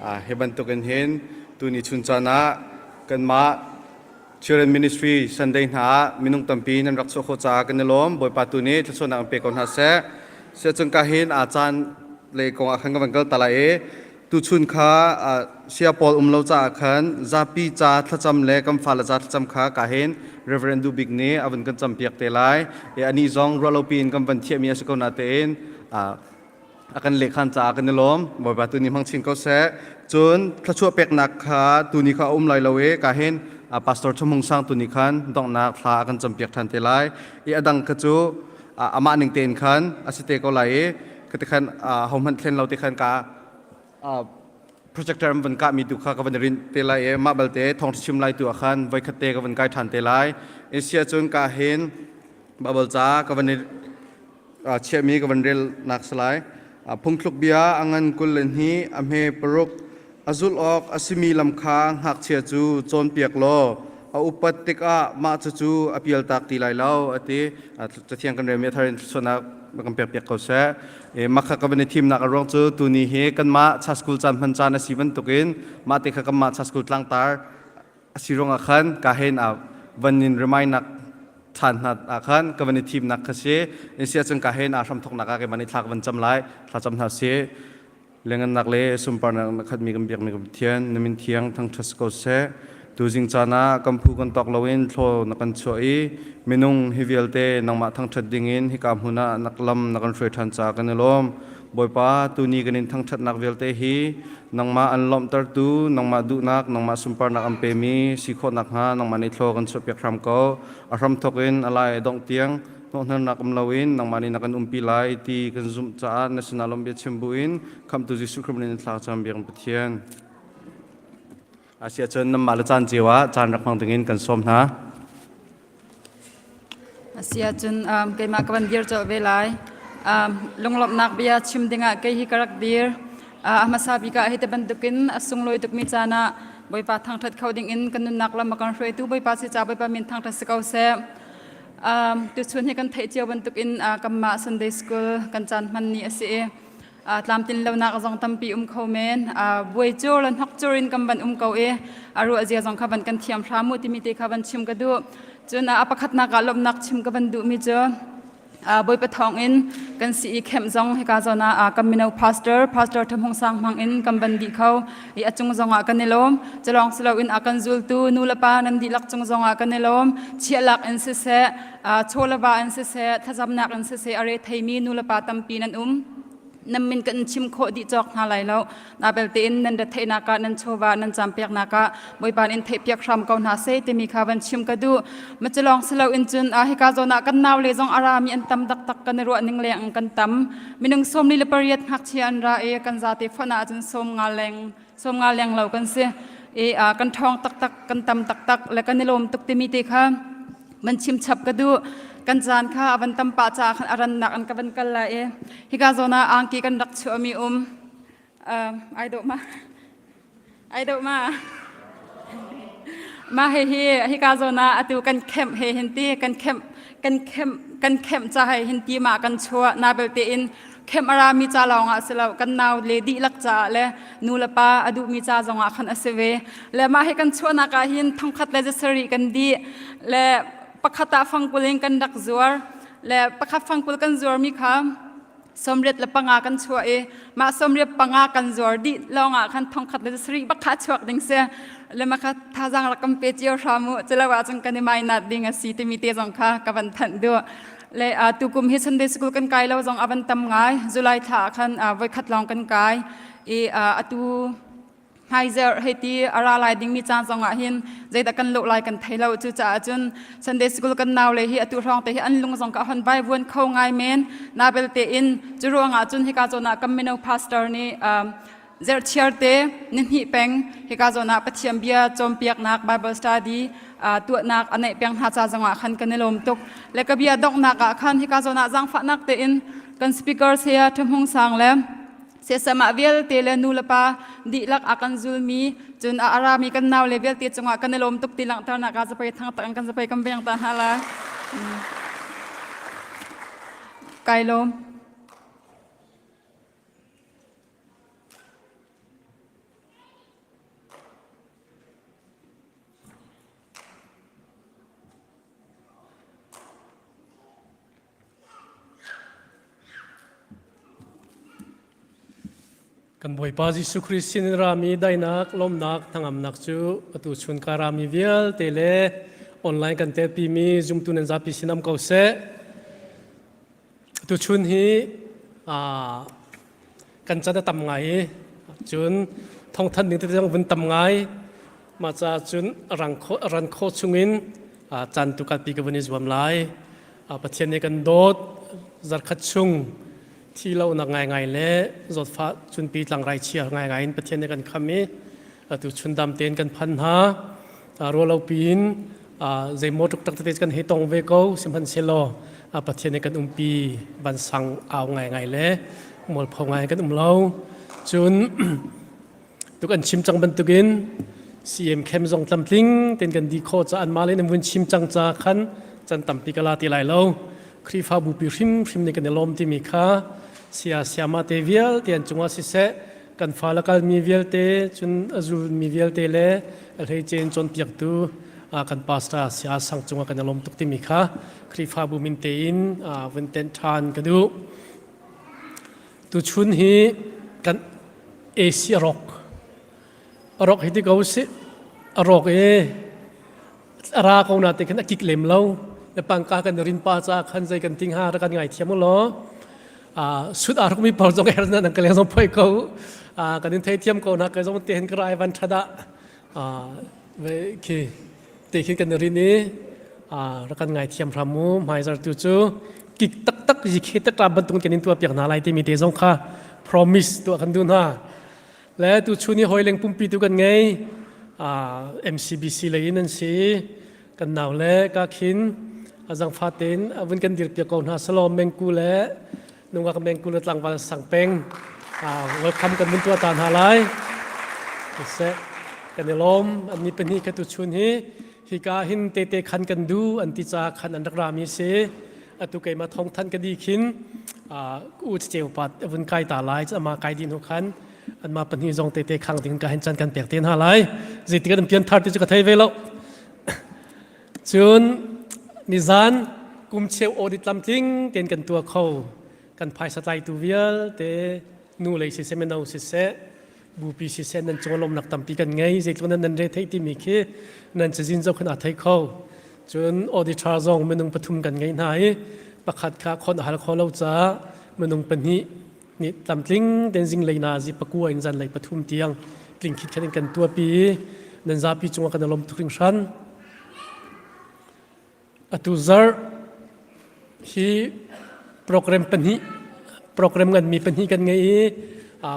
Hi bantukin hin tuni chun caan ah kanmah Children Ministry Sunday hna ah minung tampi nan rak chuah khawh caah kan i lawm. Bawipa tu nih thluachuahnak in pe ko hna seh. Siah ka hin aa caan lei kong ah khan ka van kal ta lai i tuchun kha sia pawl um lo caah khan zapi ca thlacam le kan fale ca thlacam kha ka hin Reverend Du Bik nih a vun kan campiak te lai. I anih zong ruahlopi in kan van thiahmi a si ko natein a kan lehkhan caah kan i lawm. Bawipa tu nih hmang chin ko seh. Cun thluachuah peknak kha tuni kha a um lai lo i ka hin Pastor Chum Hung Sang tuni khan donghnak thla a kan campiak ṭhan te lai. I a dang kha cu amah ning tein khan a si te ko lai i khati khan hohmanh thlen lo te khan ka projector an van kahmi tu kha ka van rinh te lai i mah balte thawngṭha chim lai tu ah khan voikhat te ka van kai ṭhan te lai. Asia cun ka hin Bible ca ka van i chiahmi ka van relnak si lai. Phungthluk bia a ngan 22 a hme paruk a zulh awk a simi lam kha ngakchia cu cawnpiak law a upat tikah mah cucu a pialtak ti lai lo a ti. Cathiang kan relmi a thar in thluachuahnak kan pekpiak ko seh. Mah kha ka van i thimnak a ruang cu tuni hi kanmah cha school caan hman caan a si bantukin mah te kha kanmah cha school tlangtar a si ruangah khan ka hein ah van in remind nak ṭhan hna ah khan ka van i thimnak kha si in si ahcun ka hein ah hramthoknak ah keimah nih thla ka van cam lai thla cam hna si lengannak le sunparnak na khatmi kan biakmi kan Pathian na min thiang thangṭhat si ko seh tuzing caan ah kan phu kan tawk loin thlaw na kan chuah i minung hi vialte nangmah thangṭhat dingin hika hmun ah nak lam na kan hruai ṭhan caah kan i lawm Bawipa tuni kan in thangṭhatnak vialte hi nangmah an lawmhtertu nangmah duhnak nangmah sunparnak an pemi si khawh nakhnga nangmah nih thlaw kan chuahpiak hram ko. A hramthawk in a lai dongh tiang hnawhhnarnak um loin nangmah nih na kan umpi lai ti kan zumh caah na sinah lawmh bia chim buin Khamhtu Jesuh Khrih min in thla cam biak Pathian. Asiahcun nanmah le caan cio ah caan rak hmang dingin kan sawm hna. Asiahcun keimah ka van dir colh ve lai. Lunglawmhnak bia chim dingah kei hi ka rak dir. A hmasa bik ah hi te bantukin a sunglawi tukmi caan ah Bawipa thangṭhat kho dingin kan nunnak lam a kan hruaitu Bawipa si ca Bawipa min thangṭhat si ko seh. Tuchun hi kan theih cio bantukin kanmah Sunday School kan caan hman ni a si i tlamtlin lonak zong tampi um kho men buai cur le hnok cur in kan van um ko i a ruah zia zong kha van kan thiam hram mu timi te kha van chim ka duh cun a pakhatnak ah lawmhnak chim ka van duhmi cu Bawipa thawng in kan si i kemh zong hika zawn ah kan mino pastor pastor Tham Hung Sang hmang in kan van dih kho i a cung zong ah kan i lawm culawng siloin a kan zultu nu le pa nan dihlak cung zong ah kan i lawm chiahlak in siseh chawlava in siseh thlacamnak in siseh a re theimi nu le pa tampi nan um nan min kan chim khawh dih cawk hna lai lo na belte in nan retheihnak ah nan chawva nan campiaknak ah Bawipa in theihpiak hram ko hna seh timi kha van chim ka duh macilong silo in cun hika zawn ah kan nau le zong arami an tam taktak kan i ruah ning leng kan tam minung 48 ngakchia an ra i kan zate fonh ah cun 50 leng lo kan si i kan ṭhawng taktak kan tam taktak le kan i lawm tuk timi te kha man chim chap ka duh kan caan kha a van tam pah caah khan a rannak an ka van kal lai i hika zawn ah angki kan rak chuahmi um ai dawh ma ai dawh ma ma he hi hika zawn ah atu kan kemh he hin ti kan kemh kan kemh kan kemh ca he hin ti ma kan chuah na belte in kemh a rami ca lawng ah si lo kan nau le dihlak caah le nu le pa a duhmi ca zong ah khan a si ve le mah hi kan chuahnak ah hin thongkhat le zasarih kan dih le pakhat ah fangkul in kan rak zuar le pakhat fangkul kan zuarmi kha 85 kan chuah i mah 85 kan zuar dih lawng ah khan thongkhat le zasarih bak kha chuak ding si le mah kha thazang rak kan pe cio hram u culo ahcun kan i mai nat ding a si timi te zong kha ka van thanh duh Le tukum hi Sunday school kan kai lo zong a van tam ngai. July thla ah khan voikhat lawng kan kai. I atu hmaizer hei ti a ra lai dingmi caan zong ah hin zeidah kan lawh lai kan thei lo. Cucaah cun Sunday school kan nau le hi atu hrawng te hi an lung zong ka hon vai vuan kho ngai men. Na belte in cu ruangah cun hika zawn ah kan mino pastor nih Zerhchiar te nihnih peng hika zawn ah Pathian bia cawnpiaknak Bible study tuahnak a neih peng hna ca zongah khan kan i lawm tuk. Le ka bia donghnak ah khan hika zawn ah zaangfahnak tein kan speaker saya Ṭhahmung Sang le siasam ah vialte le nu le pa dihlak a kan zulmi cun a arami kan nau le vialte cungah kan i lawm tuk ti langhternak ah zapei thang tak in kan zapei kan veng ta hna la. Kai lawm. Kan Bawipa Jesuh Khrist sinin rami daihnak, lawmhnak, hnangamnak cu atu chun ka rami vialte le online kan telpimi zumtu nan zapi sin um ko seh. Atu chun hi kan can a tam ngai i cun thawngthanh ding tete zong vun tam ngai. Mah caah cun ran khawh chungin caan tu kalpi ka vun i zuam lai. Pathian nih kan dawt zarkhat chung thi lonak ngaingai le zawtfah cunpi tlangrai chia ngaingai in Pathian nih kan kham i atu chun dam tein kan phan hna. Rualo piin zeimaw tuk tak tete kan hei tong ve ko sihmanhsehlaw Pathian nih kan umpi vansang au ngaingai le mualpho ngai kan um lo. Cun tuk an chim cang bantukin CM khem zong tlamtling ten kan di khawh ca an mah le nan vun chim cang ca khan can tampi ka la ti lai lo. Khrihfabu pi hrimhrim nih kan i lawm timi kha sia siama te vialte an cungah siseh kan fa le kalmi vialte cun a zulmi vialte le a hleice in cawnpiaktu kan pastor sia sang cungah kan i lawm tuk timi kha Khrihfabu min tein vun tenh ṭhan ka duh. Tuchun hi kan AC a rawk. A rawk hi ti ko sih. A rawk i a ra ko na te khin a kik lem lo. Le pangka kan rin pa ca khan zei kan ting ha ra kan ngai thiam lo. Sut a ruk mi pawl zong er na nang ka leng zong phoi ko. Kan in thei thiam ko na ka zong te hin ka rai van thada. Ve khi te khi kan rin i rak kan ngai thiam hram mu hmaizar tu cu kik taktak yi khi tak bantuk kan in tuah piak hna lai timi te zong kha promise tuah kan duh hna le tu chun i hoi leng pumpi tu kan ngei MCBC lei in an si kan nau le ka khin azang fatin avun kan dir piak ko hna salom mengku le nungak mengku le tlangval sang peng welcome kan vun tuah ta hna lai seh kan i lawm an ni pahnih ka tu chun hi hika hin tete khan kan du an ti ca khan an rak rami si atu keima thong than ka di khin u cheu pat vun kai ta lai ama kai din ho khan an ma pahnih zong tete khang ding ka hen chan kan pek te hna lai zeitik an pian thar ti chu ka thei ve lo Cun nizan kum cheu audit tlamtling tein kan tuah kho. Kan phaisa tlaitu vialte nu lei siseh mino siseh bupi siseh nan cung lawmnak tampi kan ngei zeitluk nan nan re theih timi khi nan cazin zoh khan aa thei kho. Cun auditor zong minung pathum kan ngei hna i pakhat kha khon a hal kho lo caah minung pahnih nih tlamtling tein zinglei na zi pakua in zanlei pathum tiang tling khit khat in kan tuahpi i nan zapi cungah kan i lawm tuk hringhran. Atu zarh hi program pahnih program nganmi pahnih kan ngei i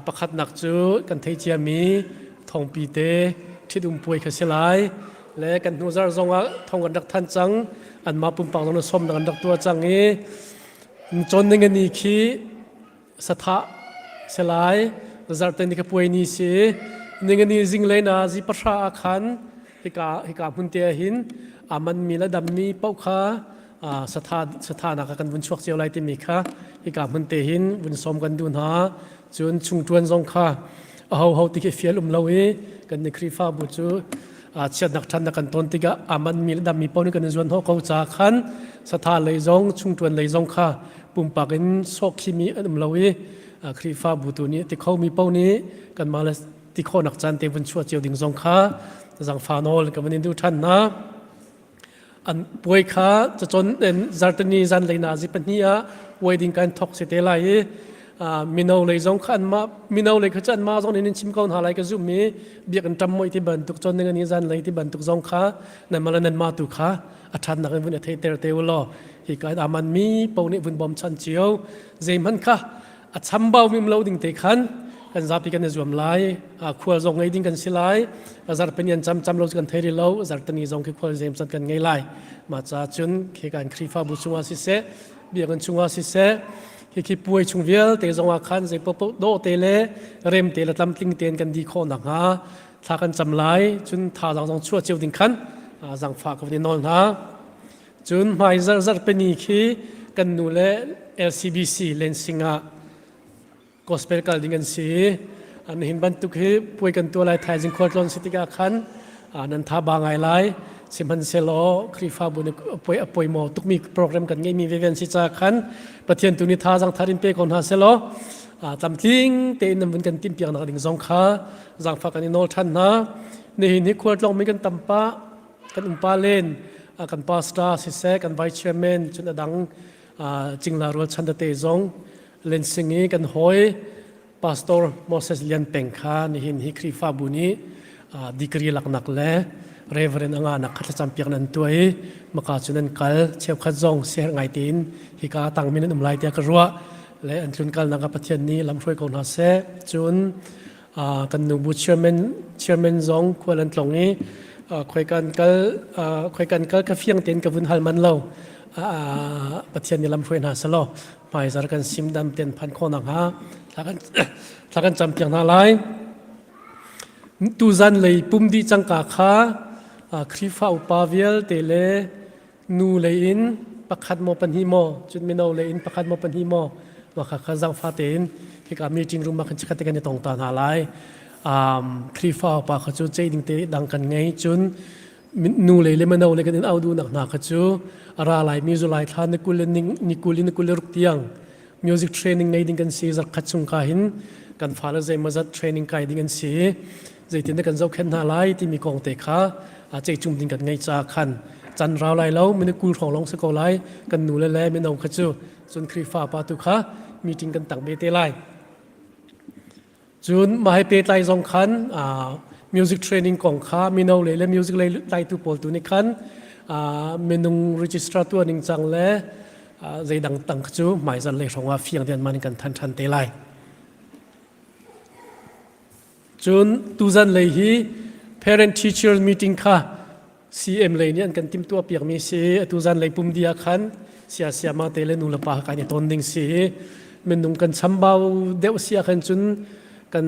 pakhatnak cu kan theih ciami thongpi te ṭhitum puai kha si lai le kan hnu zarh zongah thong kan rak than cang anmah pumpak zong na sawmnak an rak tuah cang i Cawn ning ni khi sathah si lai zarte ni ka puai ni si ningani zinglei na zi pahra ah khan hika hika hmun te ah hin a man mi le dam mi paoh kha satha satha nak kan vun chuak cio lai timi kha hika hmun te hin vun som kan duh hna cun chungṭuan zong kha a ho ho ti khi fial um lo i kan ni Khrihfabu cu chiatnak ṭhatnak kan ton tikah a manmi le dammi paoh nih kan i zuan hnawh ko ca khan satha lei zong chungṭuan lei zong kha pumpak in sawk khimi an um lo i Khrihfabu tu nih ti khomi paoh nih kanmah le ti khawhnak caan te vun chuah cio ding zong kha zangfa nawl ka van in duh ṭhan hna. An puai kha cacawn zartani zanlei nazi pahnih ah wedding kan thok si te lai i mino lei zong kha anmah mino lei kha cu anmah zong nih nan chim ko hna lai ka zumh i biakinn ṭam moi ti bantuk cawn ning ani zanlei ti bantuk zong kha nanmah le nanmah tu kha a ṭhatnak in vun i theihter te u law hi ka aman mi po nih vun bawm chan cio zeihmanh kha a chambau mim lo ding te khan kan zapi kan i zuam lai khual zong ngei ding kan si lai zarpeni an cam cam lo kan thei rih lo zartani zong khi khual zem can kan ngei lai ma cha cun khi kan Khrihfabu chungah siseh biakinn chungah siseh khi khi puai chung vialte zongah khan zei popo do te le rem te le tlamtling tein kan di khawh nakhnga thla kan cam lai cun tha zang zong chuah cio ding khan zangfah ka van i nawl hna Cun hmai zarh zarhpini khi kan nu le LCBC Lensing ah gospel kal ding an si. An hin bantuk hi puai kan tuah lai thaizing khualtlawn si tikah khan nan tha ba ngai lai. Sihmanhsehlaw Khrihfabu nih puai a puai maw tukmi program kan ngeimi veve an si caah khan Pathian tu nih thazaang thar in pe ko hna selaw. Tlamtling tein nan vun kan timhpiak nak ding zong kha zaangfah kan i nawl ṭhan hna. Nihin hi khualtlawng mi kan tam pah, kan umpa len, kan pastor siseh, kan vice chairman, cun a dang cingla rualchan tete zong lensing i kan hawi Pastor Moses Lian Peng kha nihin hi Khrihfabu nih degree laknak le Reverend a ngahnak kha thlacam piak nan tuah i maka cu nan kal cheukhat zong siaherh ngai tein hika tangmi nan um lai tiah ka ruah le an tlun kalnak ah Pathian nih lamhruai ko hna seh. Cun kan nubu chairman chairman zong khual an tlong i khoi kan kal khoi kan kal ka fiang tein ka vun hal man lo Pathian nih lamhruai hna selaw hmaizar kan sim dam ten phan khawh nakhnga thla kan cam piak hna lai. Tuzan lei pum dih cangka kha Khrihfa upa vialte le nu lei in pakhat maw pahnih maw cun mino lei in pakhat maw pahnih maw mah kha kha zaangfa tein hika meeting room ah khan chikkhat te kan i tong ta hna lai. Khrihfa upa kha cu ceih ding te dang kan ngei cun nu lei le mino lei kan in au duhnak hna kha cu a ra laimi July thla ni 20 le ni 20 ni 26 tiang music training ngei ding kan si zarkhat chung ka hin kan fale zeimawzat training kai ding an si zeitin kan zohkhenh hna lai timi kong te kha ceihcum ding kan ngei ca khan can rau lai lo minute 20 hrawng lawng si ko lai kan nu le le mino kha cu cun Khrihfa pa tu kha meeting kan tang ve te lai. Cun mah he pehtlai zong khan music training kong kha mino lei le music lei tlaitu pawl tu nih khan minung register tuah ning cang le zeidang tang cu hmaizarh lei hrawng ah fiang tein man kan than ṭhan te lai. Cun tuzan lei hi parent teacher meeting kha CM lei nih an kan timhtuah piakmi si atu zan lei pum dia khan sia siama te le nu le pa kan i ton ding si minung kan chambau deuh sia khan cun kan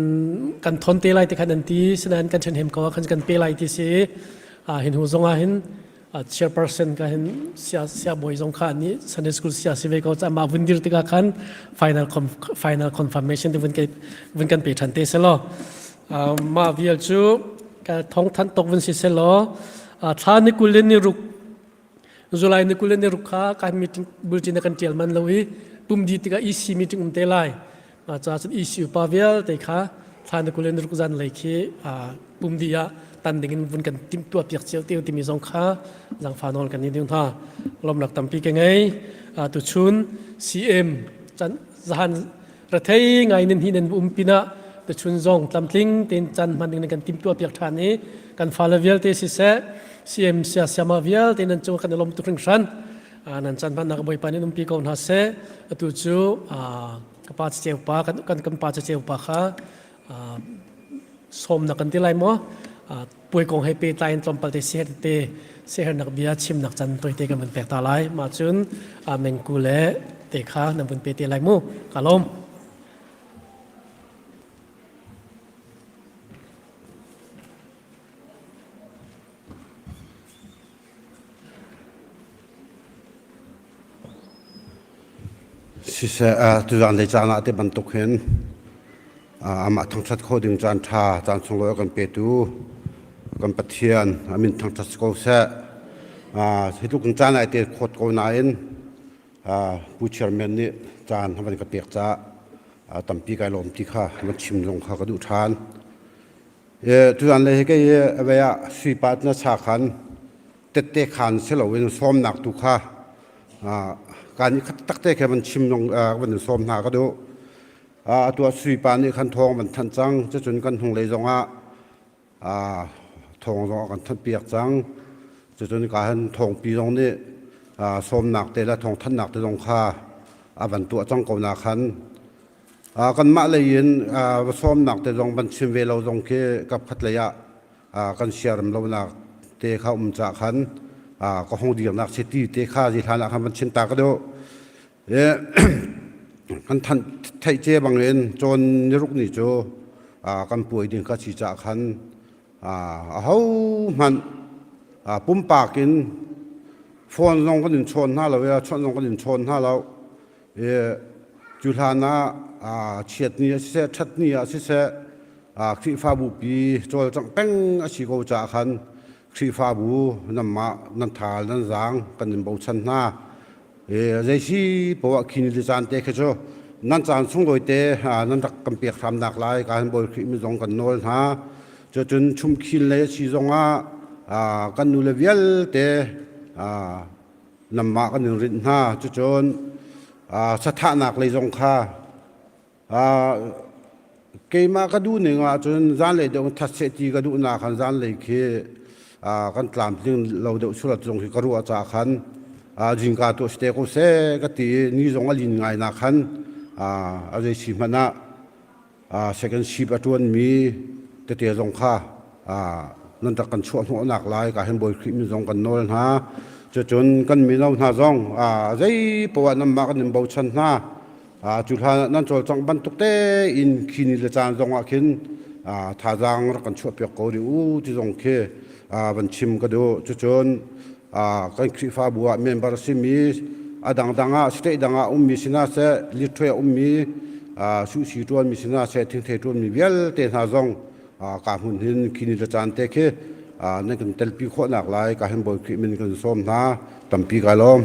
kan thon te lai te khan an ti sinain kan ṭhen hem ko khan kan pe lai ti si a hin hu zong ah hin chairperson ka hin sia sia boy zong kha ni Sunday school sia si ve ko cha ma vun dir tikah khan final final confirmation te vun ke vun kan pe ṭhan te selo Mah vial cu thawngthanh tok vun si selaw thla ni 20 le ni ruk July ni 20 le ni ruk kha kan meeting bulletin kan ṭial man lo i pum di tikah EC meeting um te lai. Mah caah cun EC upa vialte kha thla ni 20 le ni ruk zan lei khi pum di ah tan ding in vun kan timhtuah piak cio te timi zong kha zangfa nawl kan ni ding hna. Lawmnak tampi ka ngei. Tuchun CM can zahan Rethei ngai nan hi nan um pinah tuchun zong tlamtling tein caan hman ding nan kan timhtuah piak ṭhan i kan fale vialte siseh CM sia siama vialte nan cung kan i lawm tuk hringhran. Nan caan hmannak Bawipa nih umpi ko hna seh. Atu cu ka pa caceu pa kan kan kan pa caceu pa kha sawmnak kan ti lai maw puai kong he pehtlai in tlawmpal te seher te sehernak bia chimnak can toite kan vun pek ta lai mah cun mengku le te kha nan vun pe te lai mu ka lawm. Siseh, tuzaan lei caan ah te bantuk hin amah thangṭhat kho ding caan ṭha caan sunglawi a kan petu kan Pathian a min thangṭhat si ko seh. Hi tluk in caan ai te khawt ko nain Pu Chairman nih caan a van ka pek caah tampi kai lawm ti kha van chim zong kha ka duh ṭhan. Tuzaan lei hi kei avei ah sui pat na cha khan tette khan si loin sawmnak tu kha kaan i khat takte khe van chim zong van in sawm hna ka duh. Atu ah sui pa nih khan thawng van thanh cang cucun kan hnunglei zongah thawng zong a kan thanh piak cang. Cucun ka han thawngpi zong nih sawmnak te le thawngthanhnak te zong kha a van tuah cang ko na khan Kanmah lei in va sawmnak te zong van chim ve lo zong khi kapkhat lei ah kan siarem lonak te kha um ca khan ka hong dirnak si ti te kha zi hlan ah khan van chim ta ka duh. Kan thanh theih ce bang in cawn niruk ni cu kan puai ding kha si ca khan aho hmanh pumpak in phone zong kan in chawn hna lo i chawnh zong kan in chawn hna lo. Cu hlan ah chiatni ah siseh, ṭhatni ah siseh, Khrihfabu pi cawlcangh peng a si ko caah khan Khrihfabu nanmah nan thal nan zaang kan in bochan hna. Zei si poah khi ni caan te khi cu Nan caan sunglawi te nan rak kan pek hramnak lai ka han Bawi Khrih min zong kan nawl hna. Cucun chumkhil le si zongah kan nule vialte nanmah kan in rinh hna. Cucun sathahnak lei zong kha Keimah ka duh ning ahcun zanlei deuh in that seh ti ka duhnak khan zanlei khi kan tlamtling lo deuh sual zong khi ka ruah caah khan zingka tuah si te ko seh ka ti i ni zong a lin ngai nak khan a zei si hmanh ah second shift a ṭuanmi tete zong kha nan rak kan chuah hnawhnak lai ka hin Bawi Khrih min zong kan nawl hna. Cucun kan mino hna zong zei poah nanmah kan in bochan hna. Cu hlan ah nan cawlcangh bantuk tein khi ni le caan zong ah khin thazaang rak kan chuahpiak ko rih u ti zong khi van chim ka duh. Cucun kan Khrihfabu ah member a simi a dangdang ah state dang ah ummi si hna seh, lithuai ah ummi suhsi ṭuanmi si hna seh, thingthei ṭuanmi vialte hna zong ka hmun hin khi ni le caan te khi nan kan telpi khawhnak lai ka hin Bawi Khrih min kan sawm hna. Tampi kai lawm.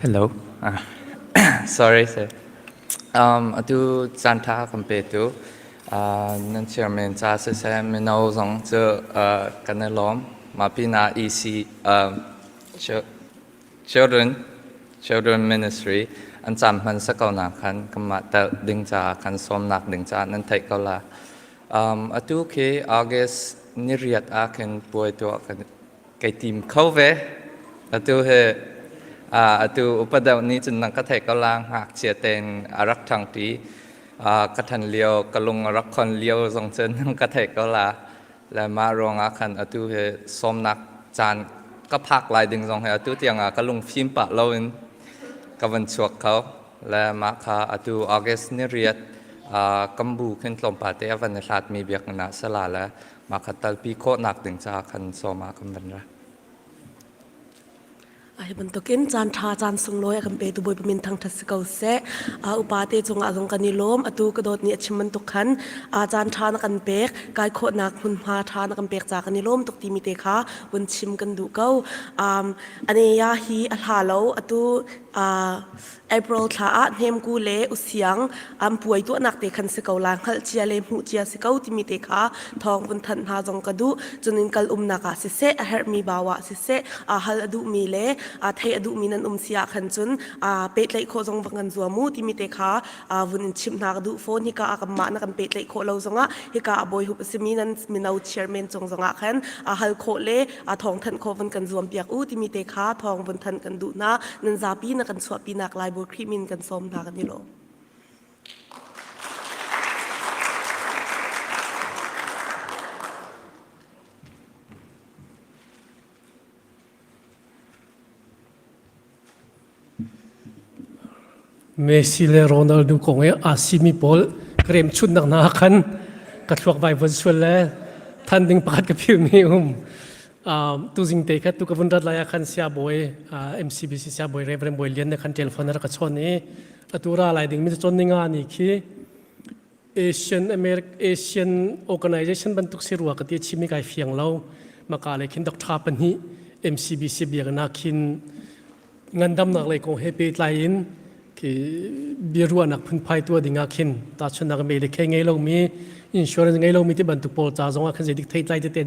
Hello. Sorry, sir. Atu caan ṭha kan petu nan chairman ca siseh mino zong cu kan i lawm. Mah pinah EC Children Children Ministry an caan hman sa ko nak khan kanmah telh ding caah khan sawmnak ding caah nan theih ko la. Atu khi August ni riat ah khin puai tuah kan kai tim kho ve. Atu hi atu upa deuh nih cun nang ka theih ko la ngakchia tein a rak ṭhang ṭi. Ka ṭhan lio ka lung a rak khon lio zong cun nang ka theih ko la. Le mah ruangah khan atu hi sawmnak caan ka phak lai ding zong hi atu tiangah ka lung fim pah loin ka van chuak kho. Le mah kha atu August ni riat kambu khin tlawmpal te a van i hlatmi biakinn ah sala le mah kha talpi khawhnak ding caah khan sawm ah kan van ra. Hi bantukin caan ṭha caan sunglawi a kan petu Bawipa min thangṭhat si ko seh. Upa te cungah zong kan i lawm. Atu ka dawt nih a chim bantuk khan caan ṭha na kan pek, kai khawhnak hmunhma ṭha na kan pek ca kan i lawm tuk timi te kha vun chim kan duh ko. Aneya hi a hla lo. Atu April thla ah Hnemku le Usiang an puai tuahnak te khan si ko la hngalh cia le hmuh cia si ko timi te kha thawng vun thanh hna zong ka duh. Cun in kal umnak ah siseh, a herhmi bau ah siseh, aa hal a duhmi le aa thei a duhmi nan um si ah khan cun aa pehtlaih khawh zong va kan zuam u timi te kha vun in chimh hna ka duh fawn. Hika ah kanmah na kan pehtlaih khawh lo zongah hika ah bawihup a simi nan mino chairman cung zongah khan aa hal khawh le a thawng thanh khawh vun kan zuam piak u timi te kha thawng vun thanh kan duh hna. Nan zapi na kan chuahpi nak lai Bawi Khrih min kan sawm hna kan i lawm. Messi le Ronaldo kong i aa simi pawl ka remchunnak hna khan ka thluak vai von sual le than ding pakhat ka philmi um. Tuzing te kha tu ka vun rat lai ah khan siabawi MCBC siabawi Reverend Bawi Lian ne khan telephone a rak ka chawn i atu ra lai ding mi cu cawn ninga ni khi Asian American Asian organization bantuk si rua ka ti chimi kai fiang lo maka le khin doctor pahnih MCBC biaknak khin ngandamnak lei kong he pehtlai in khi biaruahnak phunphai tuah ding ah khin tahchunhnak Medicare ngei lomi insurance ngei lomi ti bantuk pawl ca zong ah khin zeidik theitlai tete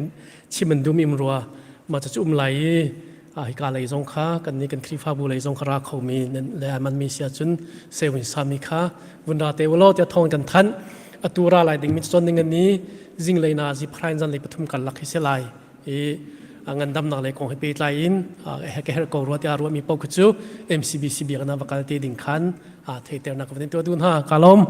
chim an dum im rua mah cu um lai i hika lei zong kha kan nih kan Khrihfabu lei zong kha ra khomi le a manmi si ahcun sewin sami kha vun ra te ulaw tiah thawng kan thanh atu ra lai ding mi chon ding an ni zinglei na zi phrain zan lei pathum karlak hi si lai i ngandamnak lei kong he pehtlai in ka herh ko rua tiah ruahmi paoh khi cu MCBC biakinn ah va kal te ding khan theihternak ka van in tuah duh hna. Ka lawm.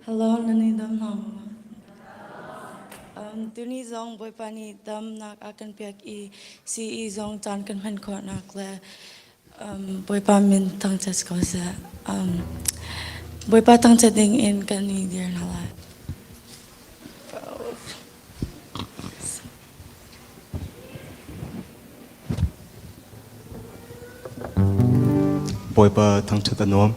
Hello, nan i dam hna maw? Tuni zong Bawipa nih damnak a kan pek i CE zong caan kan hman khawhnak le Bawipa min thangṭhat ko seh. Bawipa thangṭhat ding in kan i dir hna lai. Bawipa thangṭhat a nuam.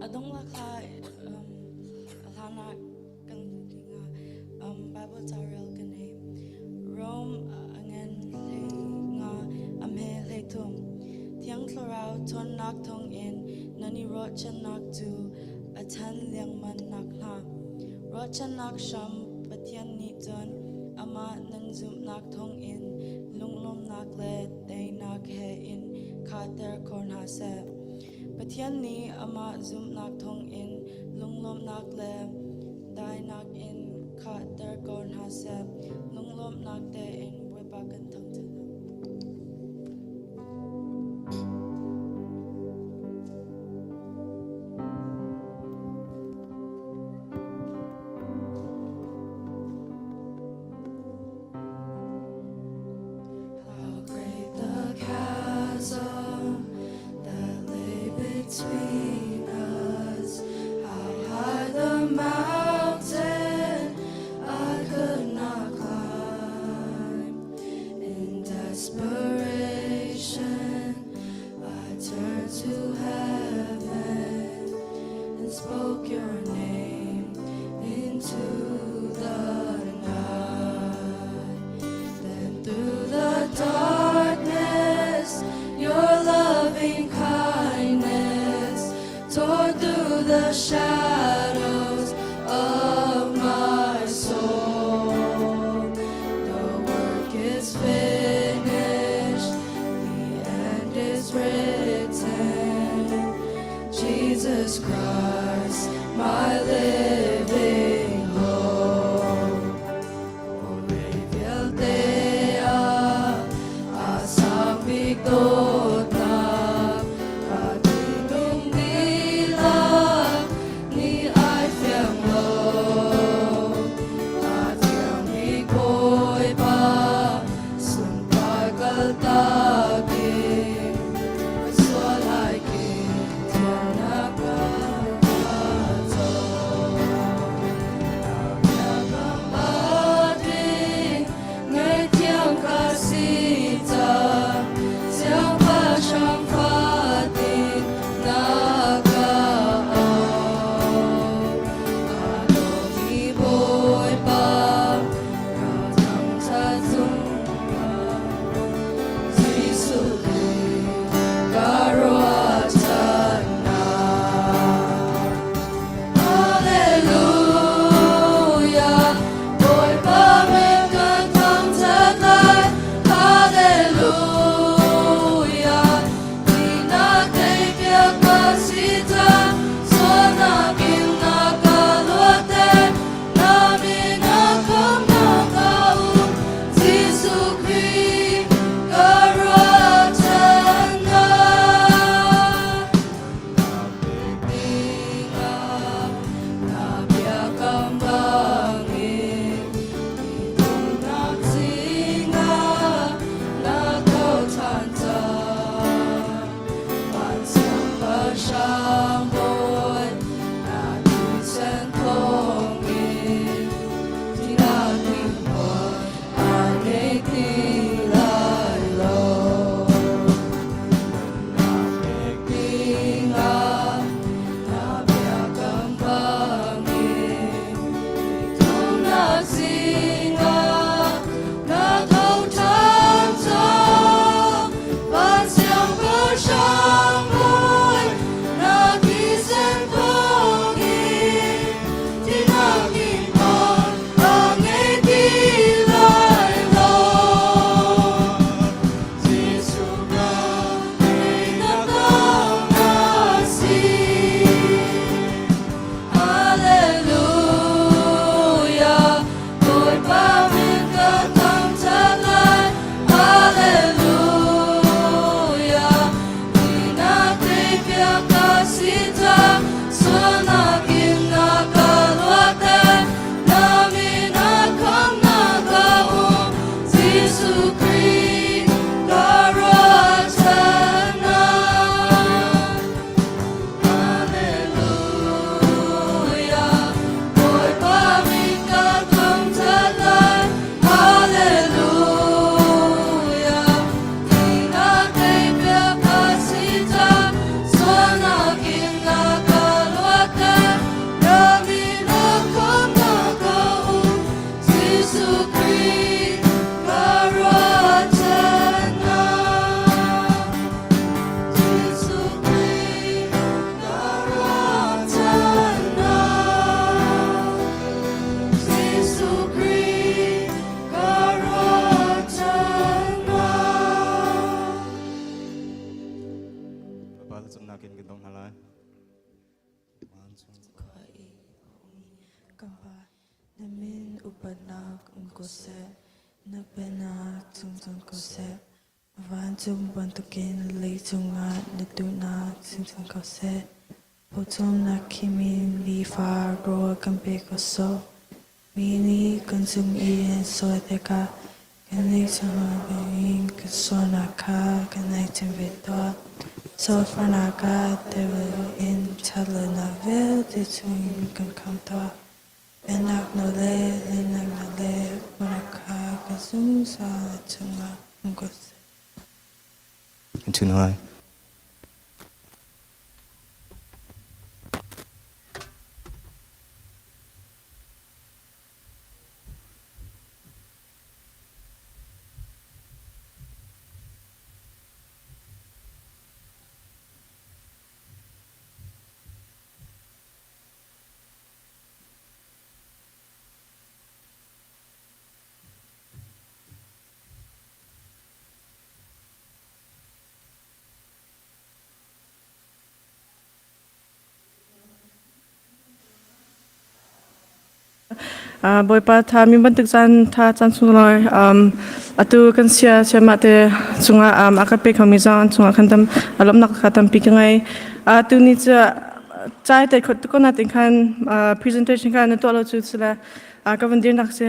A donglak hla um, hlan ah kan luh dingah um, Bible ca rel kan ei. Rome a ngan hlei nga a hme hlei thum. Thiang Thlarau ṭhawnnak thawngin nan i ruahchannak cu a ṭhan lengmang nakhnga. Ruahchannak hram Pathian nih cun amah nan zumhnak thawngin lunglawmhnak le teinak he in khahter kho hna seh. Pathian nih amah zumhnak thawngin lunglawmhnak le dainak in khahter ko hna seh. Lunglawmhnak tein Bawipa kan thangṭhat. How great the chasm that lay between us. How high the mountain I could not climb. In desperation, I turned to heaven and spoke your name into the night. Then through the darkness, your loving kindness tore through the shadows of my soul. The work is finished, the end is written. Jesus Christ, my living hope. Ore vialte a sang dawtnak ka thinlung dihlak nih ai fiang lo a thiang bik Bawipa sunpar kaltak in sual ai kin thiannak ka co. Vancung khua i a ummi kan Pa, na min upatnak um ko seh, na pennak cungcang ko seh. Vancung bantukin leicung ah na duhnak cungcang ko seh. Pawcawmnak khimin nifa rawl kan pe ko sawh. Mi nih kan cung i an sawi tikah kannih chungah bangin kan sualnak kha kan ngaihthiam ve tuah. Sualfarnak ah tel loin ṭhatlonak vialte chungin kan khamh tuah. Pennak nawl le lehnak nawl le uknak kha kan zungzal na cungah um ko seh. Chun hai. Bawipa tha mi bantuk caan tha caan sunglawi atu kan sia siamah te cungah a ka pe khomi zong an cungah khan tam lawmhnak kha tampi ka ngei. Tu ni cu cai te khot ko na tin khan presentation kha na tuah lo cu sila ka van dir nak si.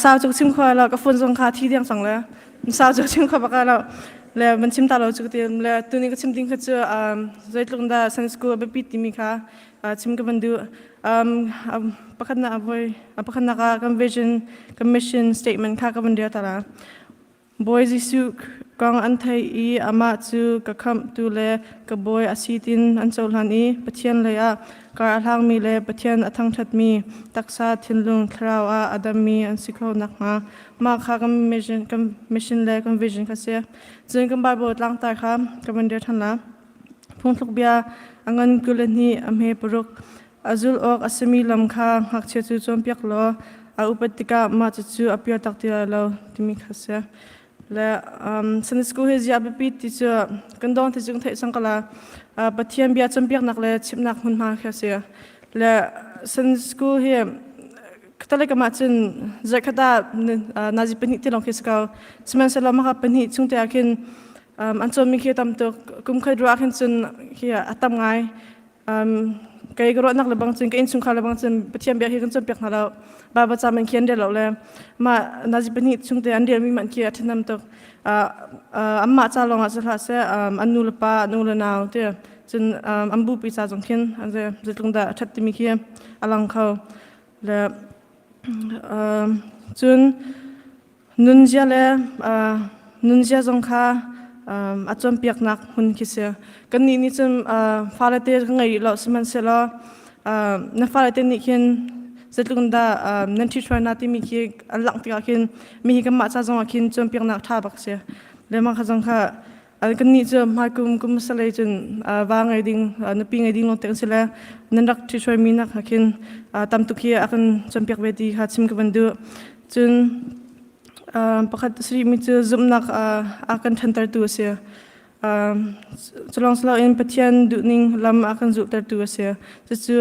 Sau cu chim kho lo ka phone zong kha thi diang cang le sau cu chim kho bak lo le van chim ta lo cu ti le tu ni ka chim ding kha cu zeitluk dah Sunday school a biapi timi kha chim ka van duh. Pakhatnak voi pakhatnak ah kan vision kan mission statement kha ka van rel ta la. Bawi Jesuh kong an theih i amah cu ka khamhtu le ka bawi a si tin an cohlan i Pathian lei ah kar a hlangmi le Pathian a thangṭhatmi taksa thinlung thlarau ah a dammi an si kho nakhnga mah kha kan mission, kan mission le kan vision kha si. Cun kan Bible tlangtar kha ka van rel ṭhan la. Phungthluk bia a ngan 22 a hme paruk a zulh awk a simi lam kha ngakchia cu cawnpiak law a upat tikah mah cucu a pial tak ti lai lo timi kha si. Le um, Sunday school hi zia biapi ti cu kan dawng ti cu theih cang kala uh, Pathian bia cawnpiaknak le chimnak hmunhma khi a si. Le Sunday school hi Catholic ah cun zarhkhat ah nazi pahnih ti lawng khi si ko. Sihmanhsehlaw maka pahnih chung te ah khin an cawnmi khi a tam tuk. Kum khat ruah khin cun khi a tam ngai. Kei ka ruahnak le bang cun ka innchungkhar le bang cun Pathian bia hi kan cawnpiak hna lo. Bible ca man khi an rel lo le mah nazi pahnih chung te an relmi man khi a ṭhahnem tuk. Anmah ca lawng ah si hlah seh an nu le pa, an u le nau ti cun an bupi ca zong khin an zeitluk dah a ṭhat timi khi a lang kho. Le cun nunzia le nunzia zong kha a cawnpiaknak hmun khi si. Kannih nih cun fale te kan ngei rih lo sihmanhsehlaw na fale te nih khin zeitluk in dah nan ṭhithruai hna timi khi an langh tikah khin mi hi kanmah ca zongah khin cawnpiaknak ṭha bak si. Le mah kha zong kha Kannih cu hmaikum kum hmasa cun va ngei ding nupi ngei ding lawngte kan si le nan rak ṭhithruaimi nak ha khin tam tuk hi a kan cawnpiak ve ti kha chim ka van duh. Cun pakhat sarihmi cu zumhnak a kan ṭhantertu a si. Culawng si loin Pathian duhning lam a kan zulhtertu a si. Cucu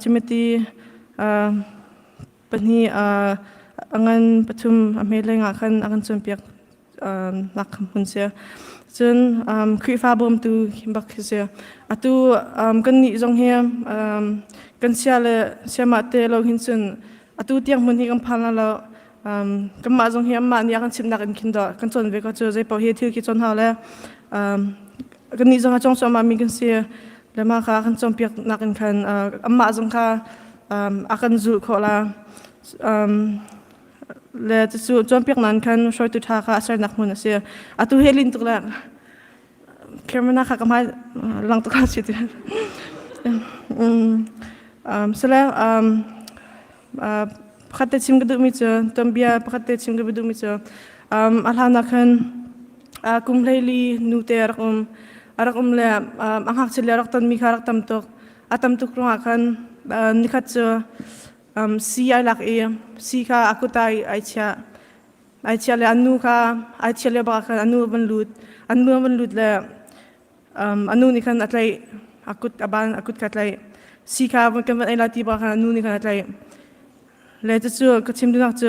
Timothy pahnih a ngan pathum a hme lengah khan a kan cawnpiak nak hmun si. Cun Khrihfa bawmtu bak khi si. Atu kannih zong hi kan sia le siamah te lo hin cun atu tiang hmun hi kan phan la lo. Kanmah zong hi anmah nih a kan chimhnak in khin dawh kan cawn ve ko cu zei paoh hi thil khi cawn hau le kannih zong a cawng cuahmah mi kan si. Le mah kha kan cawnpiak nak in khan anmah zong kha a kan zulh khawh la. Le cucu cawnpiak nan khan hruaitu ṭha kha a sernak hmun a si. Atu hi lin tuk le camera kha ka hmai lang tuk si ti. Sale pakhat te chim ka duhmi cu tuanbia pakhat te chim ka duhmi cu a hlan ah khan kum hleili nu te a rak um a rak um le a ngakchia le a rak tonmi kha a rak tam tuk a tam tuk ruangah khan nikhat cu Si ai lak i si kha a kut ah ai chiah. Ai chiah le an nu kha ai chiah lio bak ah khan a nu a van lut. An nu a van lut le a nu nih khan a tlaih. a kut a ban a kut kha tlaih. Si kha kan van ei lai ti bak khan a nu nih khan a tlaih. Le cucu ka chim duhnak cu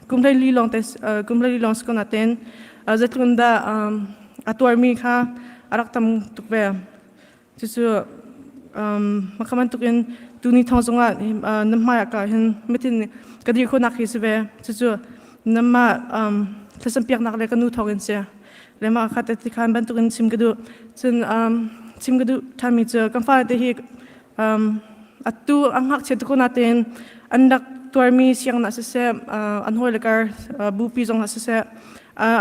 kum 14 lawng te kum 14 lawng si ko nain zeitluk in dah a tuarmi kha a rak tam tuk ve. Cucu maka bantuk in tuni thong zongah na hmai ah ka hin mitin ka dir khawhnak hi si ve. Cucu namah thlacam piaknak le ka nu thawng in si. Le mah kha te khan bantuk in chim ka duh. Cun chim ka duh ṭhanmi cu kan fale te hi atu a ngakchia tuk ko nain an rak tuarmi sianginn ah siseh an hawile kar bupi zong ah siseh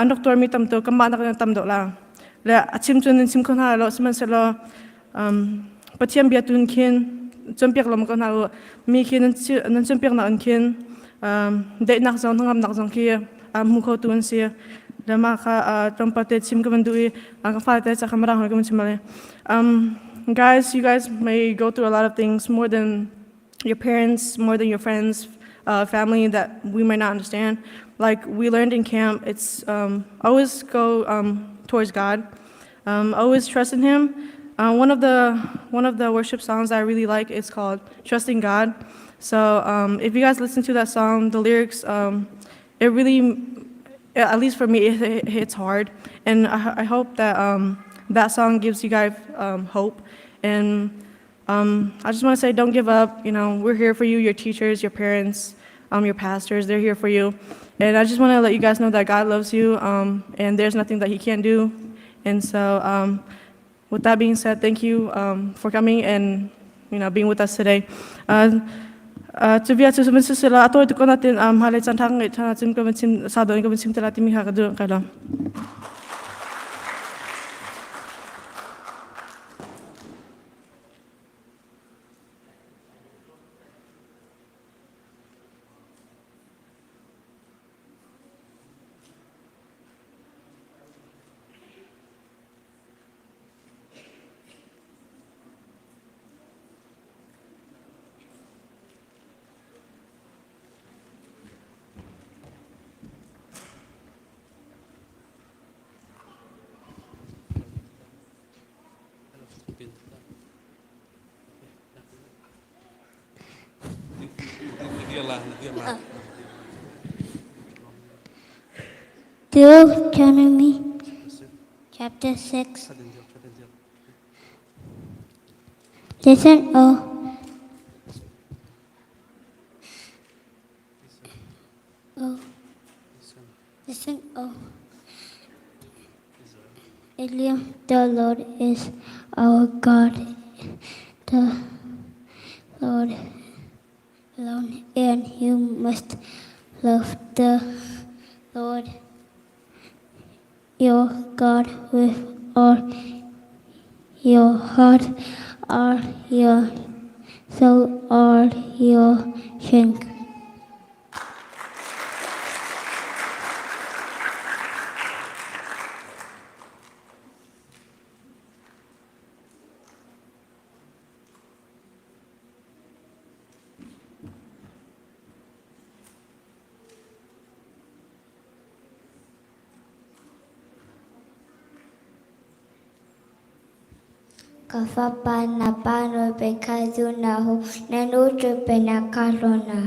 an rak tuarmi tam tuk kanmah nakin an tam deuh la. Le a chim cun nan chim kho hna lo sihmanhsehlaw Pathian bia tu in khin cawnpiak lawm ko hna u. Mi khi nan cawnpiaknak in khin daihnak zong hnangamnak zong khi hmu kho tu an si. Le mah kha tlawmpal te chim ka van duh i ka fale te ca kha mirang ka van chim ale. Guys, you guys may go through a lot of things more than your parents, more than your friends, family that we might not understand. Like we learned in camp, it's always go towards God, always trust in Him. One of the worship songs I really like is called "Trust in God." So if you guys listen to that song, the lyrics, it really, at least for me, it hits hard, and I hope that that song gives you guys hope and I just want to say, don't give up. We're here for you, your teachers, your parents, your pastors. They're here for you. And I just want to let you guys know that God loves you, and there's nothing that He can't do. And so, with that being said, thank you for coming and being with us today. Cu bia cu min sisila a tawi tuk ko natin hmailei caan ṭha ngeih ṭhan ahcun ka van chim sau deuh in ka van chim te lai timi kha ka duh kai lawm. Deuteronomy chapter 6. Listen, O Oh, listen, oh, Israel, the Lord is our God, the Lord alone, and you must love the Lord your God with all your heart, all your soul, all your strength. Ka fapa, na pa nawlbia kha zul hna u, na nu cawnpiaknak kha hlaw hna.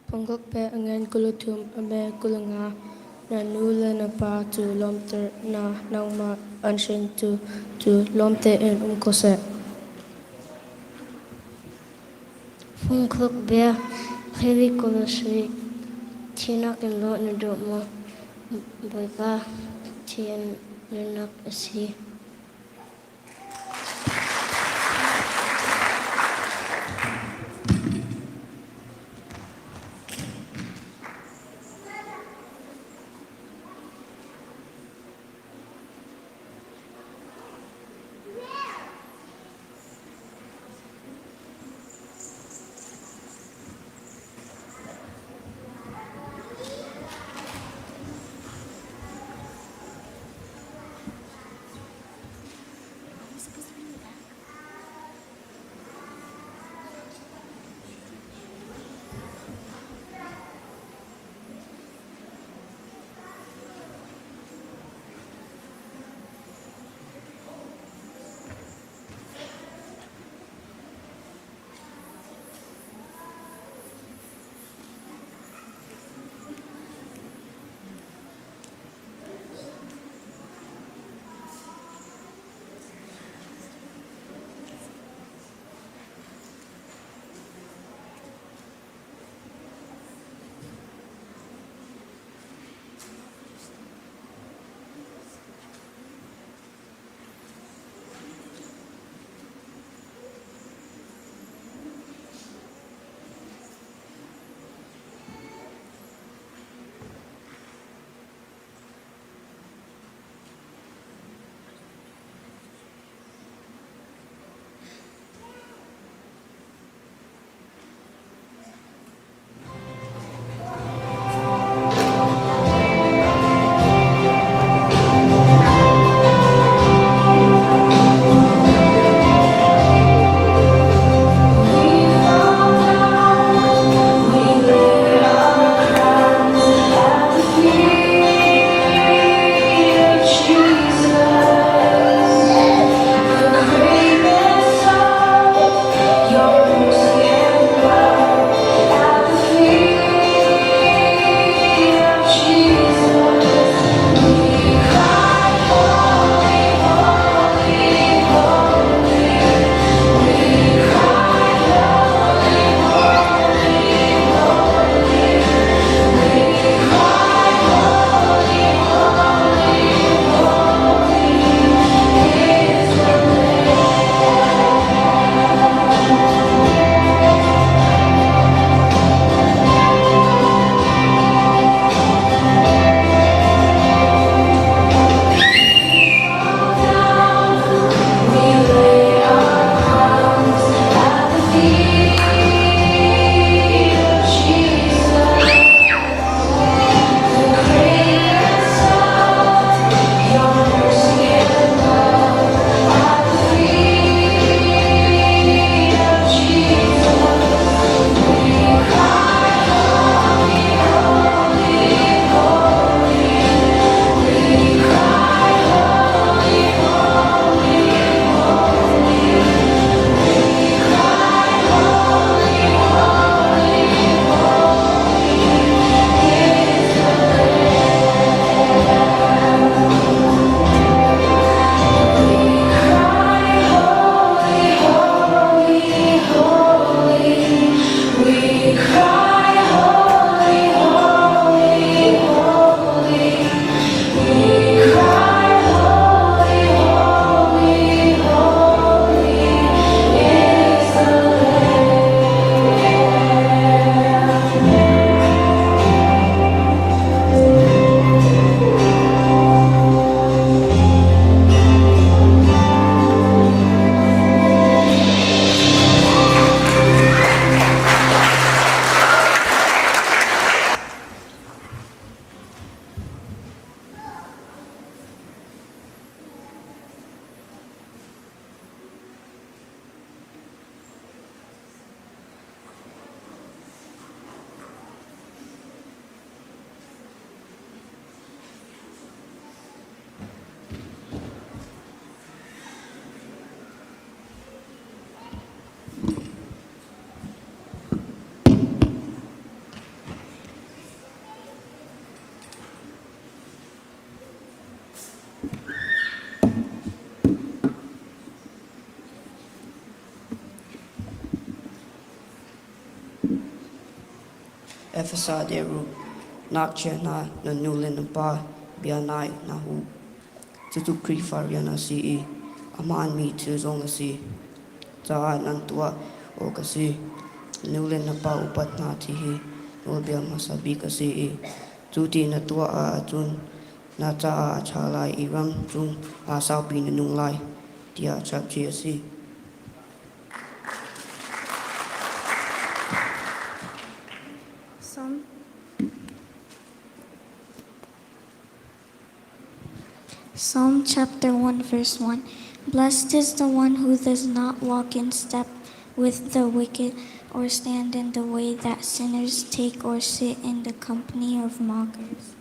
Pangkok pe a ngen 23 a me 25 na nu le na pa cu lawmter hna nangmah an hringtu cu lawm tein um ko seh. Phungthluk bia 27 Thinak in lawh na duh maw? Bawipa thian nunnak a si. Efesa diruk, Ngakchia hna, nan nu le nan pa bia ngai hna u. Cucu Khrihfa rian a si i a hmaanmi thil zong a si caah nan tuah awk a si. Nu le na pa upat hna ti hi nawlbia hmasa bik a si i cu ti na tuah ahcun na caah a ṭha lai i ram cung ah saupi na nung lai, tiah chapchih a si. Psalm Psalm chapter 1 verse 1 Blessed is the one who does not walk in step with the wicked or stand in the way that sinners take or sit in the company of mockers.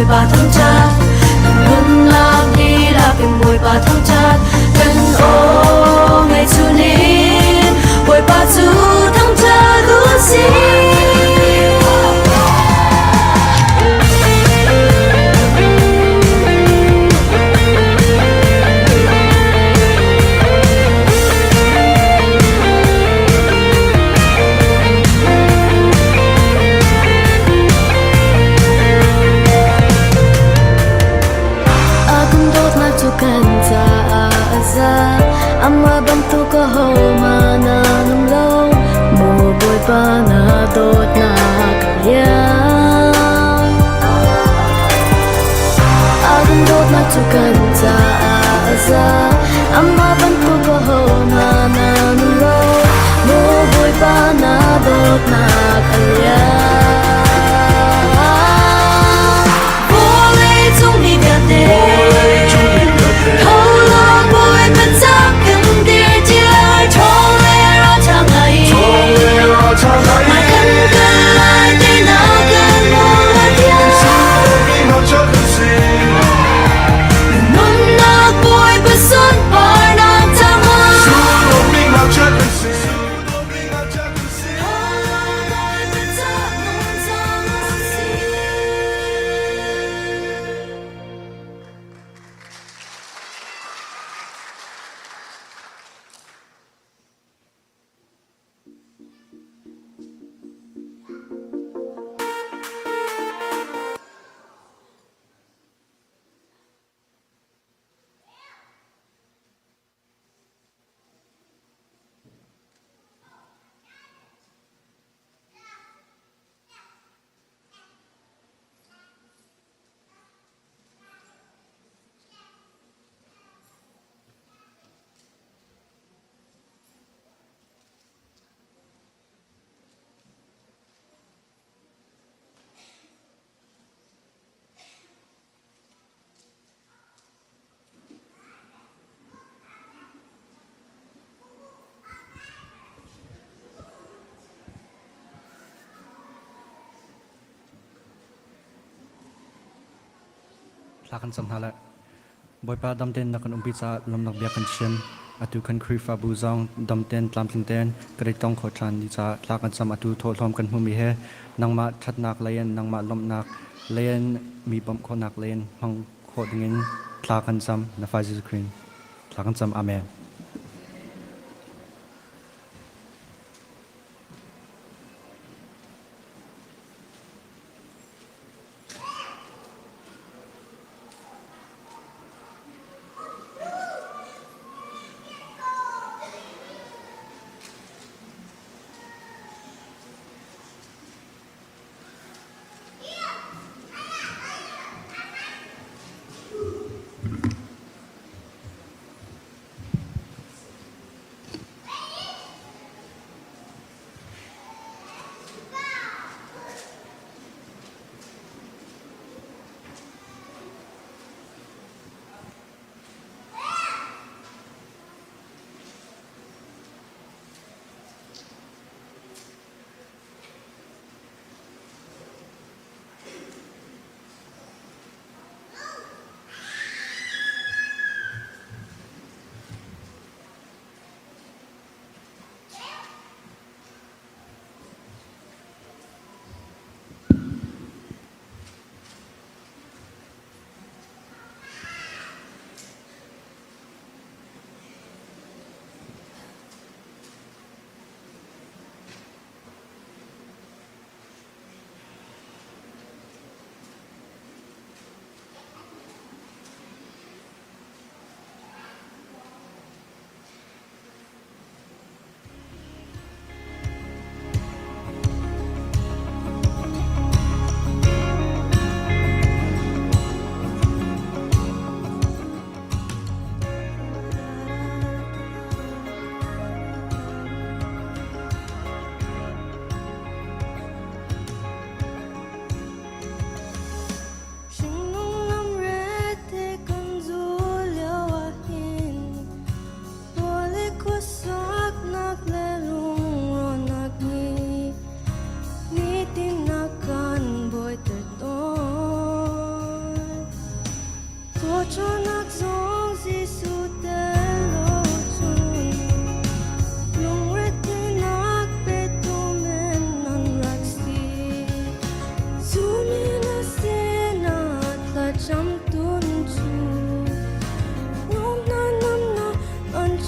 Bawipa thangṭhat. Kan nunnak dihlak in Bawipa thangṭhat. Kan aw ngaih chungin Bawipa cu thangṭhat u sih. A kan dawtnak cu kan caah a za. Amah bantuk ahohmanh an um lo. Maw Bawipa na dawtnak a lian. A kan dawtnak cu kan caah a za. Amah bantuk ahohmanh an um lo. Maw Bawipa na dawtnak a lian. Vawleicung mi vialte tho law Bawipa ca kan dir ti lai ṭhawng le ralṭha ngai Mai kan kal lai teinak kan hmu lai tiah Nunnak Bawipa sunparnak caah Thla kan cam hna lai. Bawipa damten na kan umpi caah lawmnak bia kan chim. Atu kan Khrihfabu zong damten tlamtling tein kan i tong kho ṭhan ni caah thla kan cam. Atu thawhlawm kan hmumi he nangmah ṭhatnak lei in nangmah lawmhnak lei in mi bawmh khawhnak lei in hmang khawh dingin thla kan cam. Na fa Jesuh Khrih thla kan cam. Amen.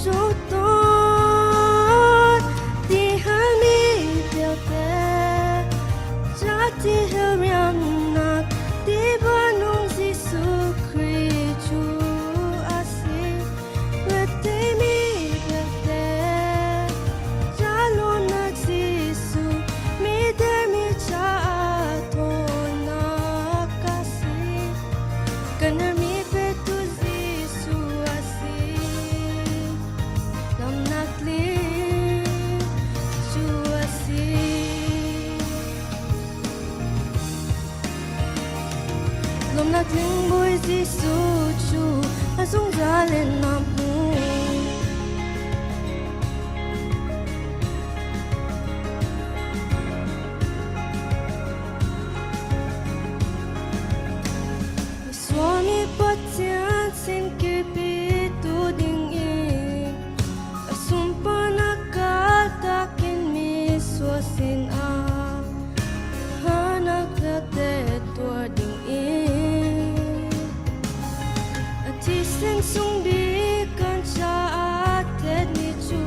Chu ti halmi vialte Jati riamnak ti banung Jesuh Khrih cu a si. Reteimi vialte Jalawmnak Jesuh mi dermi caah thawnnak a si. Kan herhmi petu Jesuh a si. Lawmnak tling cu a si. Lawmnak tling Bawi Jesuh cu a zungzal in na hmu. Suami Pathian sin kirpi tu ding in a sunparnak kaltakin mi sual sin ah harnak vialte tuar ding in a thisen sung bik kan caah thetmi cu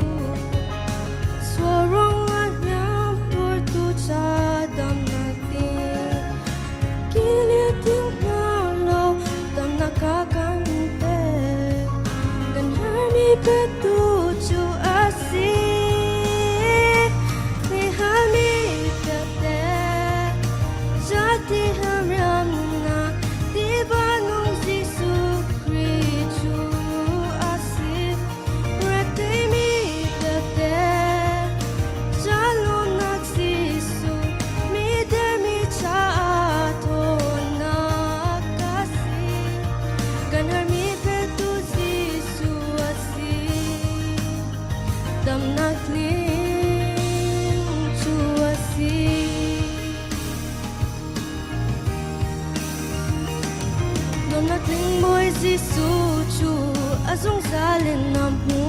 sual ruangah hliam tuartu ca damnak ding Petu cu a si mi halmi vialte Jati hamriamnak tiva nung Jesuh Khrih cu a si Reteimi vialte Jalawmnak Jesuh mi dermi caah thawnnak a si. Kan herhmi petu Jesuh a si. Damnak tling cu a si. Nuamnak tling Bawi Jesuh cu a zungzal in na hmu.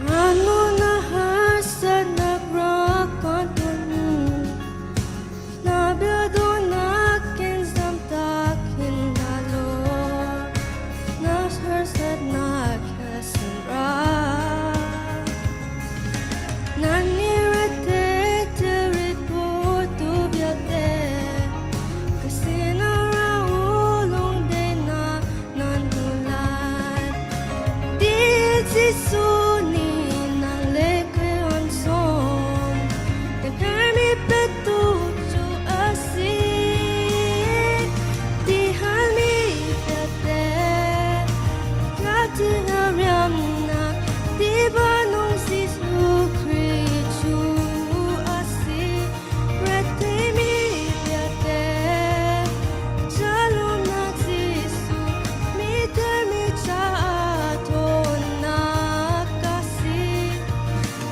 Nganu na harsatnak rak kan ton Na biaduhnak in zamtak hin hna law Na harsatnak he sin ra Nan ni rete tirit tu vialte Ka sinah ra u lungdaihnak nan hmu lai. Ti Jesuh nih nang le kei an sawm. Kan herhmi petu cu a si. Ti halmi vialte Ka ti riamnak ti banung Jesuh Khrih cu a si. Retheimi vialte Jalawmnak Jesuh mi termi caah thawnnak a si.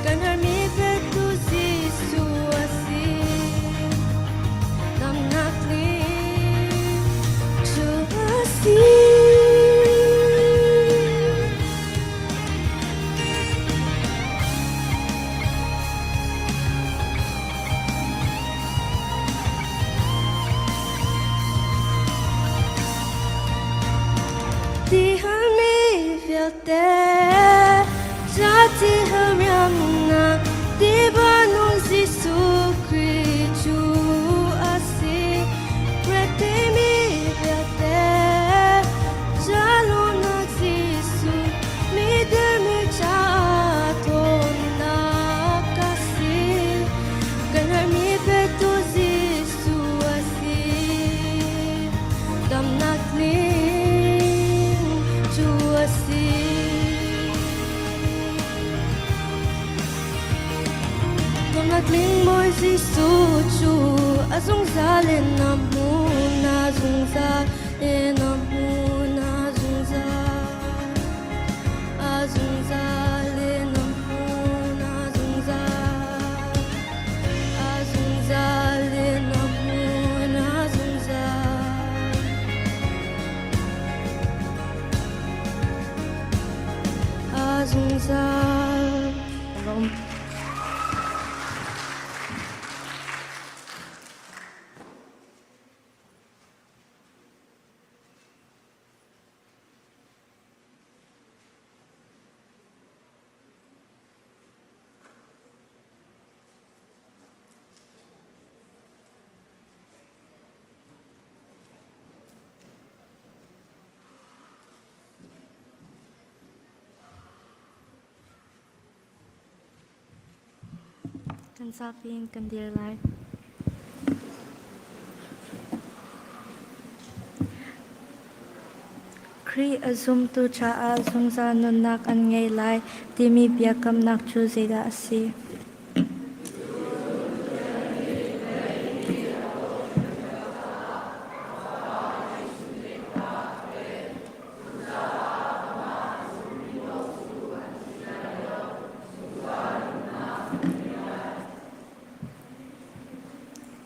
Kan herhmi petu Jesuh a si. Damnak tling cu a si. Ti halmi vialte Jati hariamnak ti banung Jesuh Khrih cu a si. Retheimi vialte Jalawmnak Jesuh mi dermi caah thawnnak a si. Kan herhmi petu Jesuh a si. Damnak tling cu a si. Damnak tling Bawi Jesuh cu a zungzal in na hmu na zungzal in na hmu na zungzal a zungzal in na hmu na zungzal a zungzal in na hmu na zungzal a zungzal. Kan zapi in kan dir lai. Khrih a zumtu caah zungzal nunnak an ngei lai timi biakamnak cu zeidah a si?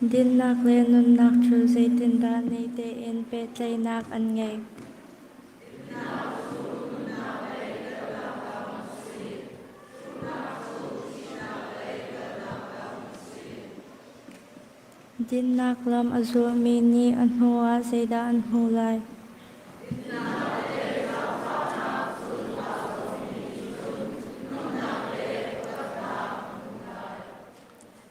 Dinnak le nunnak cu zeitindah ni tein pehtlaihnak an ngeih? Dinnak lam a zulmi nih a hnuah zeidah an hmuh lai?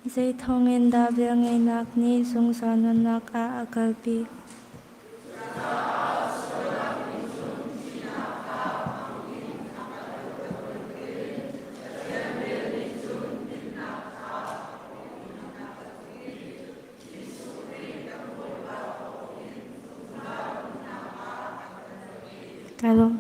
Zei thawngin dah velngeihnak nih zungzal nunnak ah a kalpi? Kai lawm.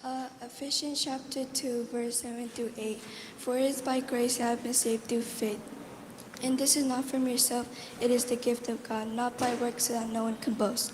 Uh, Ephesians chapter 2, verse 7 through 8. For it is by grace you have been saved through faith. And this is not from yourself, it is the gift of God, not by works so that no one can boast.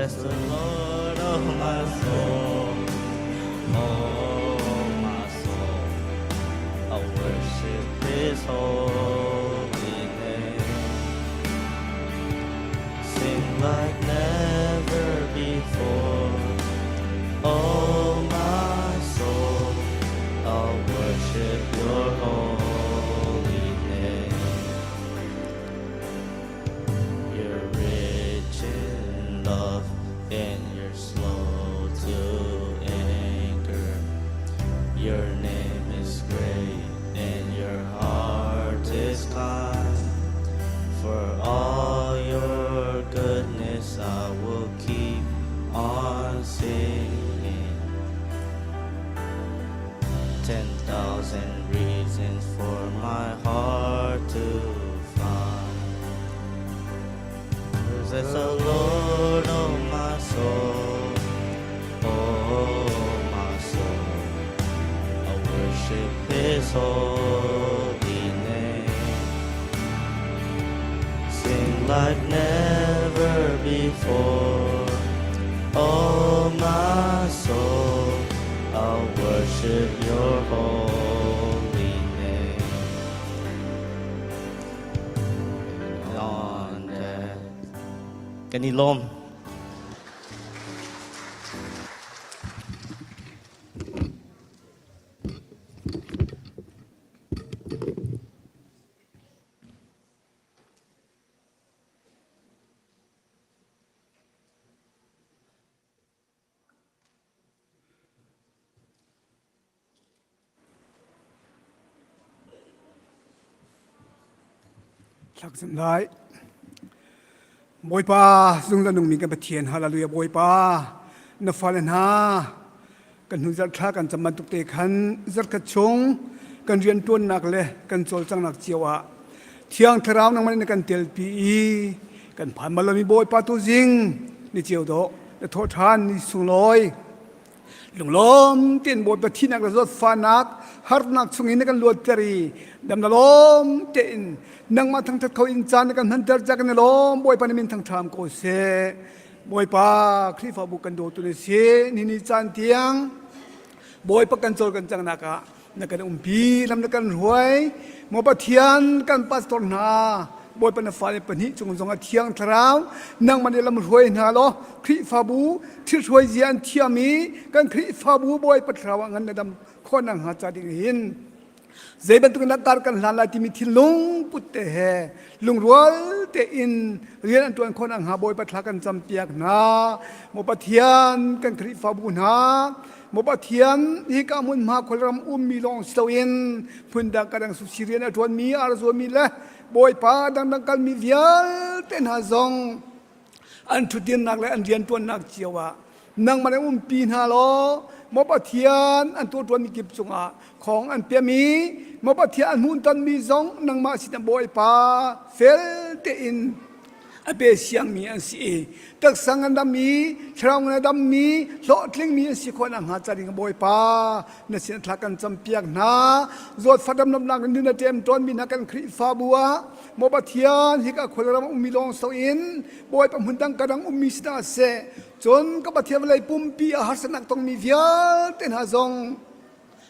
Bless the Lord, oh my soul, oh my soul. I worship His holy name. Sing like never before. Oh my soul, I'll worship Your holy name. You're rich in love and you're slow to anger. Your name is great and your heart is kind. For all your goodness, I will keep on singing. 10,000 reasons for my heart to find. Bless the Lord, oh my soul, oh my soul. I worship His holy name. Sing like never before. Oh my soul, I'll worship Your holy name. On death. Kan i lawm. Thlakzam lai. Bawipa zungzal nungmi kan Pathian hallelujah Bawipa na fale hna kan hnu zarh thla kan cam bantuk te khan zarhkhat chung kan riantuannak le kan cawlcanghnak cio ah Thiang Thlarau nangmah nih na kan telpi i kan phan bal lomi Bawipa tu zing ni ceu dawh na thawh ṭhan ni sunglawi lunglawm tein Bawipa thihnak le zawtfahnak harnak chungin na kan luatter i dam na lawm tein nangmah thangṭhat kho in caan na kan hmanter ca kan i lawm Bawipa na min thangṭham ko seh Bawipa Khrihfabu kan dawtu na si ni ni caan tiang Bawipa kan cawl kan cangnak ah na kan umpi lam na kan hruai maw Pathian kan pastor hna Bawipa na fale pahnih cung zong a thiang thlarau nangmah nih lam hruai hna law Khrihfabu thil zia an thiam i kan Khrihfabu Bawipa thlarau ah ngan na dam khawh nak hnga ca ding hin zei bantuk in kar kan hlan lai timi thinlung put te he lungrual tein rian an tuan khawh nak hnga Bawipa thla kan cam piak hna maw Pathian kan Khrihfabu hna Maw Pathian, hika hmunhma khualram ummi lawng si loin phundang kadang susi rian a ṭuanmi, ar zuami le Bawipa dangdang kalmi vialte hna zong an ṭhutdirnak le an rianṭuannak cio ah nangmah nih umpi hna law maw Pathian an tuahṭuanmi kip cungah khong an piam i maw Pathian an hmuhtonmi zong nangmah sinah Bawipa fel tein a pe siangmi an si i taksa ngandam i thlarau ngan a dammi hlawhtlingmi an si khawh nakhnga ca ding Bawipa na sin thla kan campiak hna zawtfah damlomnak in nun a ṭem tawnmi hna kan Khrihfabu ah maw Pathian hika khualram ummi lawng so in Bawipa hmun dang ka dang ummi si hna seh cun ka Pathian vawlei pumpi ah harsatnak tongmi vialte hna zong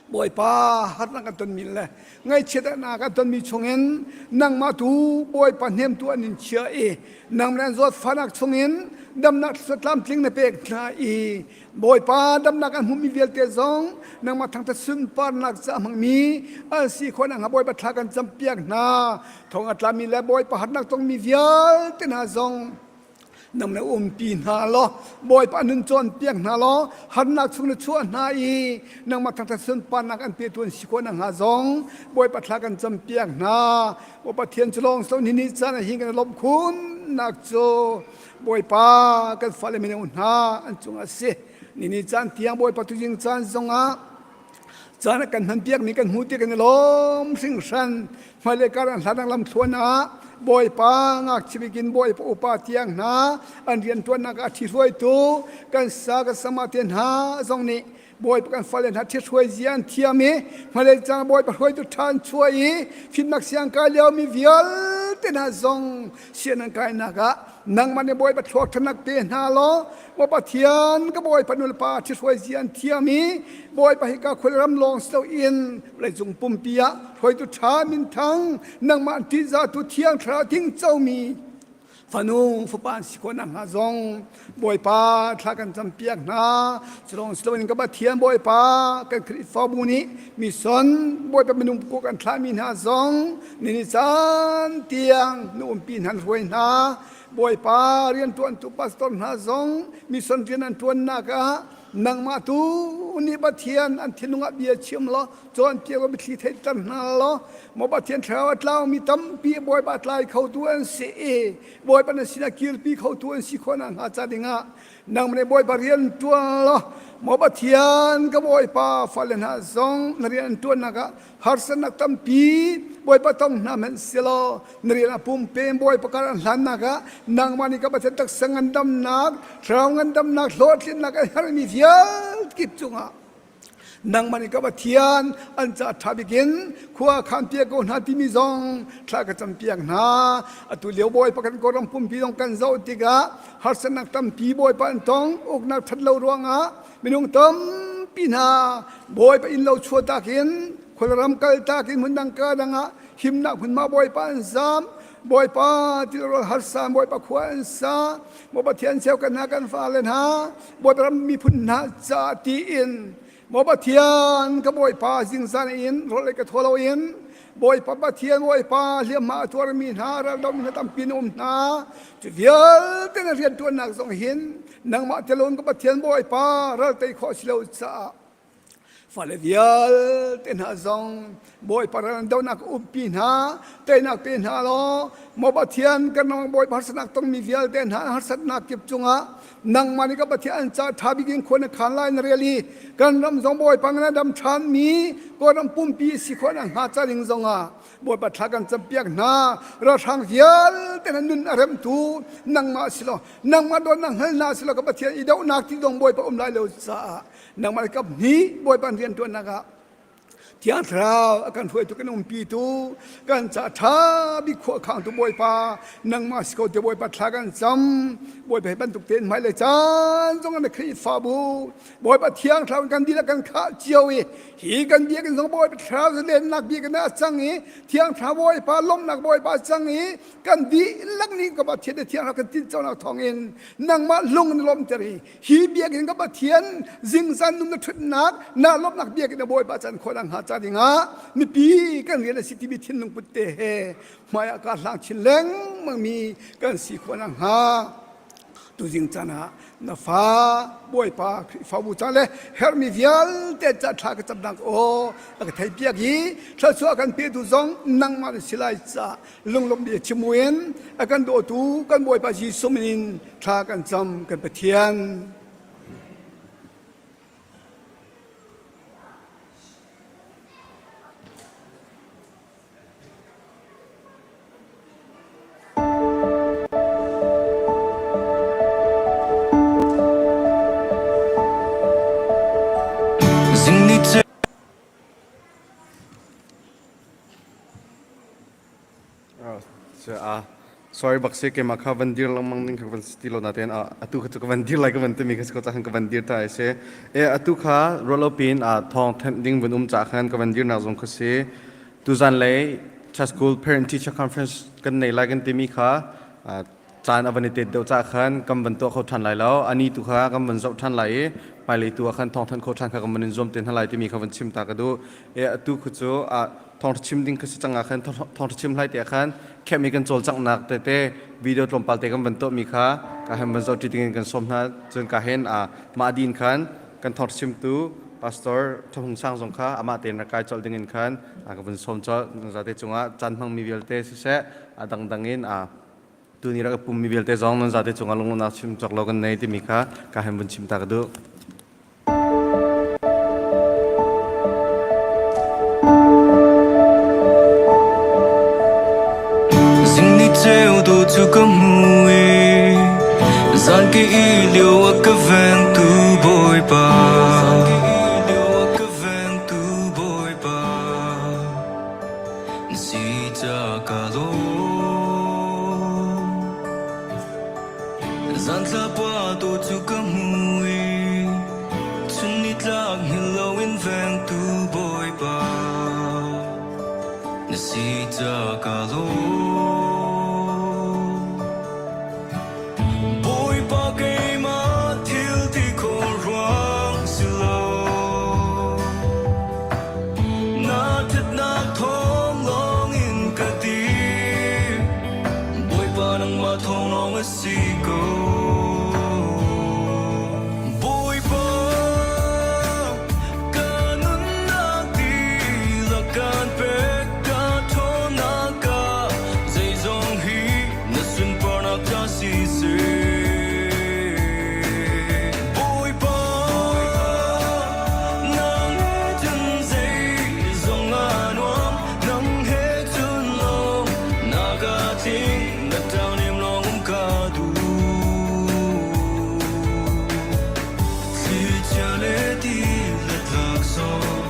Bawipa harnak kan tonmi le ngaihchiatnak kan tonmi chungin nangmah tu Bawipa hnemtu an in chia i nangmah an zawtfahnak chungin damnak tlamtling na pek hna i Bawipa damnak an hmumi vialte zong nangmah thangthat sunparnak ca hmangmi an si khawh nakhnga Bawipa thla kan campiak hna thong a tlami le Bawipa harnak tongmi vialte hna zong nang na umpi hna law Bawipa nun cawnpiak hna law harnak chung na chuah hna i nangmah thangthat sunparnak an petu an si khawh nakhnga zong Bawipa thla kan campiak hna Bawipa Pathian cu lawng so ni ni caan ah hin kan lawmh khunnak cu Bawipa kan fale mino hna an cung a si ni ni caan tiang Bawipa tuzing caan zongah caan a kan hmanpiakmi kan hmu ti kan i lawm hringhran hmailei kar an hlannak lamthluan ah bawipa ngakchia bikin bawipa upa tiang hna an rianṭuannak ah a ṭhihruaitu kan sa kan sama te hna zong nih Bawipa kan fale hna ṭhithruai zia an thiam i hmalei cang Bawipa hruaitu ṭha an chuah i fimnak siang kai liomi vialte hna zong sian an kainak ah nangmah nih Bawipa thluak ṭhanak pe hna law maw Pathian ka Bawipa nulepa ṭhithruai zia an thiam i Bawipa hika khualram lawng si loin vawleicung pumpi ah hruaitu ṭha minthang nangmah an ṭihzahtu Thiang Thlarau tingcomi fanu fapa an si khawh nakhnga zong Bawipa thla kan campiak hna. Culawng si loin ka Pathian Bawipa kan Khrihfabu nih mission Bawipa minung ku kan thlahmi hna zong nini caan tiang na umpi hna na hruai hna. Bawipa rianṭuantu pastor hna zong mission rian an ṭuannak ah nangmah tu nih Pathian an thinlung ah bia chim law cawnpiak law mitthli theihter hna law maw Pathian thlarau a tlaumi tampi Bawipa tlai khotu an si i Bawipa na sinah kirpi khotu an si khawh nakhnga ca dingah nangmah nih Bawipa rian ṭuan law maw Pathian ka Bawipa fale hna zong na rian an ṭuannak ah harsatnak tampi Bawipa tong hna hmanh silaw na rian a pumpe Bawipa kar an hlannak ah nangmah nih ka Pathian taksa ngandamnak thlarau ngandamnak hlawhtlinnak a herhmi vialte kip cungah nangmah nih ka Pathian an ca ṭha bik in khua khaan piak ko hna timi zong thla ka campiak hna. Atu lio Bawipa kan Kawlram pumpi zong kan zoh tikah harsatnak tampi Bawipa an tong. Uknak ṭhat lo ruangah minung tampi hna Bawipa inn lo chuahtak in khualram kaltak in hmundang ka dang ah himnak hmunhma Bawipa an zam. Bawipa tilrawl harsa Bawipa khua an sa. Maw Pathian cheu kan hna kan fale hna Bawipa ram miphun hna ca tiin Maw Pathian ka Bawipa zingzan in rawl ei ka thaw loin Bawipa Pathian Bawipa hliamhma a tuarmi hna raldomi hna tampi na um hna cu vialte na rianṭuannak zong hin nangmah telon ka Pathian Bawipa ral tei khawh si lo caah Fale vialte hna zong Bawipa ral an donak umpi hna, teinak pe hna law, maw Pathian kan ram Bawipa harsatnak tongmi vialte hna harsatnak kip cungah nangmah nih ka Pathian an ca ṭha bik in khua na khaan lai na rel i kan ram zong Bawipa na dam ṭhanmi Kawlram pumpi si khawh nakhnga ca ding zongah Bawipa thla kan campiak hna. Ralhrang vialte na nun a remtu nangmah si law nangmah dawtnak hngalnak si law ka Pathian i dohnak ti zong Bawipa um lai lo caah nangmah kap hnih Bawipa rianṭuannak ah Thiang Thlarau a kan hruaitu kan umpitu kan ca ṭha bik khuakhangtu Bawipa nangmah si ko te Bawipa thla kan cam Bawipa hi bantuk tein hmailei caan zong na Khrihfabu Bawipa Thiang Thlarau kan dihlak kan khah cio i hi kan biakinn zong Bawipa Thlarau lennak biakinn ah a cang i Thiang Thlarau Bawipa lawmhnak Bawipa a cang i kan dihlak nih ka Pathian le Thiang Thlarau kan tinconak thawngin nangmah lung in lawmter i Hi biakinn ka Pathian zingzan num na ṭhutnak na lawmhnak biakinn na Bawipa can khawh nakhnga ca dingah mipi kan rian a si timi thinlung put te he hmaiah ka hlang chin lengmang mi kan si khawh nakhnga tuzing caan ah na fa Bawipa Khrihfabu ca le herhmi vialte ca thla ka camnak aw a ka theihpiak i thluachuah kan petu zong nangmah na si lai caah lunglawmh bia chim in a kan dawtu kan Bawipa Jesuh min in thla kan cam kan Pathian. Sorry bak si keimah kha van dir lengmang ning kha van si ti lo natein atu kha cu ka van dir lai ka van timi kha si ko cah khan ka van dir ta ai si. E atu kha rualo pin a thawng thanh ding van um cah khan ka van dir nak zong kha si. Tuzan lei Church School Parent Teacher Conference kan nei lai kan timi kha caan a van i tet deuh cah khan kan van tuah kho ṭhan lai lo. Ani tu kha kan van zoh ṭhan lai i hmailei tu ah khan thawng thanh kho ṭhan kha kan van in zuam te hna lai timi kha van chim ta ka duh. E atu khu cu thawngṭha chim ding kha si cang ah khan thawngṭha chim hlai te ah khan khehmi kan cawlcanghnak tete video tlawmpal te kan van tuahmi kha ka hen van zoh ṭi dingin kan sawm hna. Cun ka hen mah din khan kan thawngṭha chimtu Pastor Thahung Sang zong kha amah tein rak kai colh dingin khan ka vun sawm colh. Zate cungah caan hmangmi vialte siseh a dangdang in tuni rak i pummi vialte zong nan zate cungah lunglawmhnak chim cawk lo kan nei timi kha ka hen vun chim ta ka duh. Zing ceu tu cu ka hmu i zan ke i lio a ka vengtu Bawipa. Na si ca ka lawm. Zan thlapa tu cu ka hmu i chun nitlak hngilh loin vengtu Bawipa na si ca ka lawm. Bawipa keimah thil ti khawh ruang si lo. Na ṭhatnak thawng lawngin ka ti. Bawipa nangmah thawng lawng a si ko. Bawipa ka nunnak dihlak kaan pek ka ṭhawnnak ah zeizong hi na sunparnak ca siseh. Bawipa, nang he cun zeizong a nuam, nang he cun lawng na ka tling, na ṭangnem lawng um ka duh. Thlichia le ti le tlak zong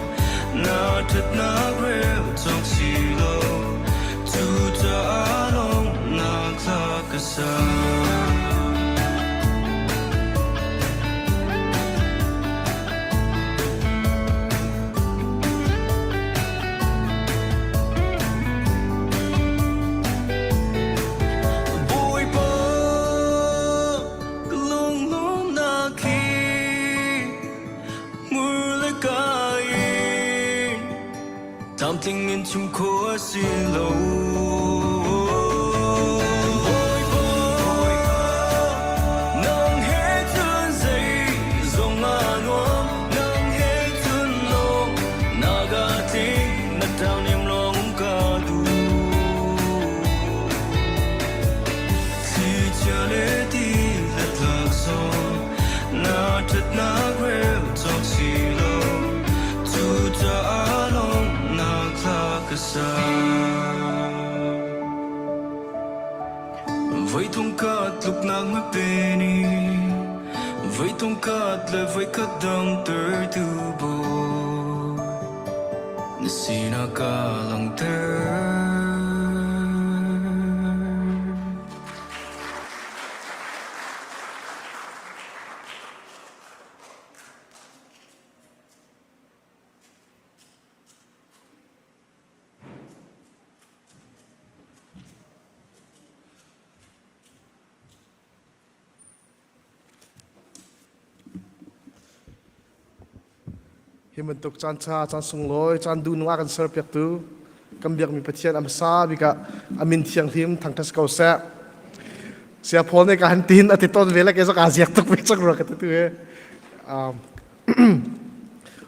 na ṭhatnak rel cawk si lo. Cucaah lawmhnak hla ka sa. Bawipa, ka lunglawmhnak hi hmur le ka in Tlamtling in chim khawh a si lo. Bawipa, nang he cun zeizong a nuam, nang he cun lawng na ka tling, na ṭangnem lawng um ka duh. Thlichia le ti le tlak zong na ṭhatnak rel cawk si lo. Cucaah lawmhnak hla ka sa. Voi thong khat tluknak ma pe ni, voi thong khat le voi khat dang tertu bawi. Na sinak ka langhter. Hi bantuk caan ṭha, caan sunglawi, caan duhnung a kan serpiaktu kan biakmi Pathian a hmasa bik ah a min thianghlim thangṭhat si ko seh. Sia Paul nih ka han tin a ti ton ve le ke zok aa ziak tuk ve cang rua ka ti tu hi.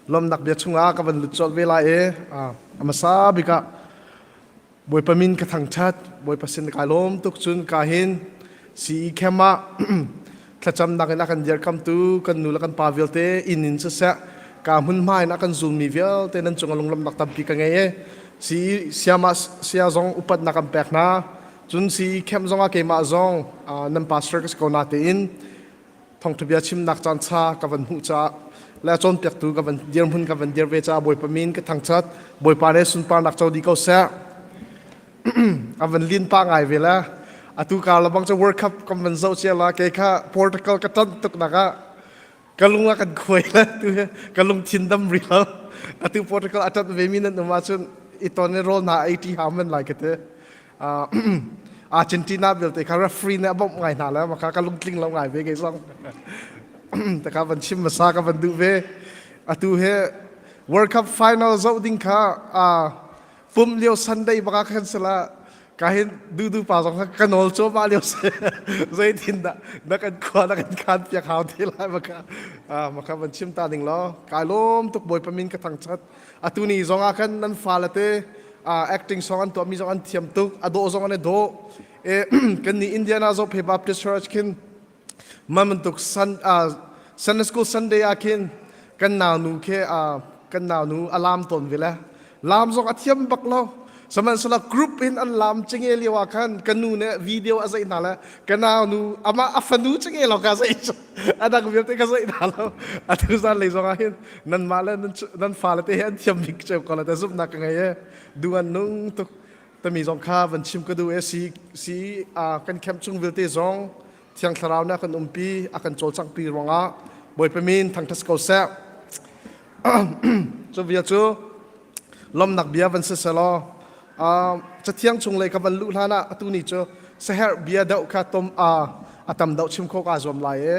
Lawmnak bia chungah ka van lut colh ve lai i a hmasa bik ah Bawipa min ka thangṭhat, Bawipa sin kai lawm tuk cun ka hin CE camp ah thlacamnak in a kan dirkamtu kan nu le kan pa vialte inn in siseh ka hmunhma in a kan zulmi vialte nan cung a lunglawmhnak tampi ka ngei i CE siama sia zong upatnak kan pek hna cun CE camp zong ah keimah zong nan pastor ka si ko na tein thawngṭha chimnak caan ṭha ka van hmuh caah le cawnpiaktu ka van dirhmun ka van dir ve caah Bawipa min ka thangṭhat Bawipa nih sunparnak co dih ko seh a van lin pa ngai ve la atu kar labang cu World Cup kan van zoh cia la ke kha Portugal ka ṭanh tuk nak ah ka lung a kan khuai la tu ka lungthin dam ri lo atu Portugal a ṭanh ve mi nan um ahcun i ton i rawl hna ei ṭi hau men lai ka ti Argentina vialte kha referee nih a bawmh ngai hna le maka ka lungtling lo ngai ve kei zong taka van chim hmasa ka van duh ve atu he World Cup final zoh ding kha pum lio Sunday baka khan sala ka hin dudu pa zong ka nawl cho ma lio se zeitin dah na kan khua na kan khan piak hau te lai maka maka van chim ta ding lo kai lom tuk bawipa min ka thangchat atu ni zong ah khan nan fale te acting song an tuahmi zong an thiam tuk a dawh zong an i dawh e kan ni Indiana Zophe Baptist Church khin man bantuk sun Sunday School Sunday ah khin kan naunu khi kan naunu a lam tawn ve le lam zong a thiam bak lo sihmanhsehlaw group in an lam cenge lio ah khan ka nu nih video a zeih hna le ka naunu amah a fanu cenge lo ka zeih a dang vialte ka zeih hna lo atu zan lei zong ah hin nanmah le nan fale te hi an thiam bik ceu ko la te zumhnak ka ngei e duh an nung tuk. Tami zong kha van chim ka duh e si si kan camp chung vialte zong Thiang Thlarau nih a kan umpi a kan cawlcanghpi ruangah Bawipa min thangṭhat ko seh. Cu bia cu lawmnak bia van si selaw cathiang chung lei ka van luh hlan ah atu ni cu saherh bia deuh kha tom a tam deuh chim khawh kaa zuam lai i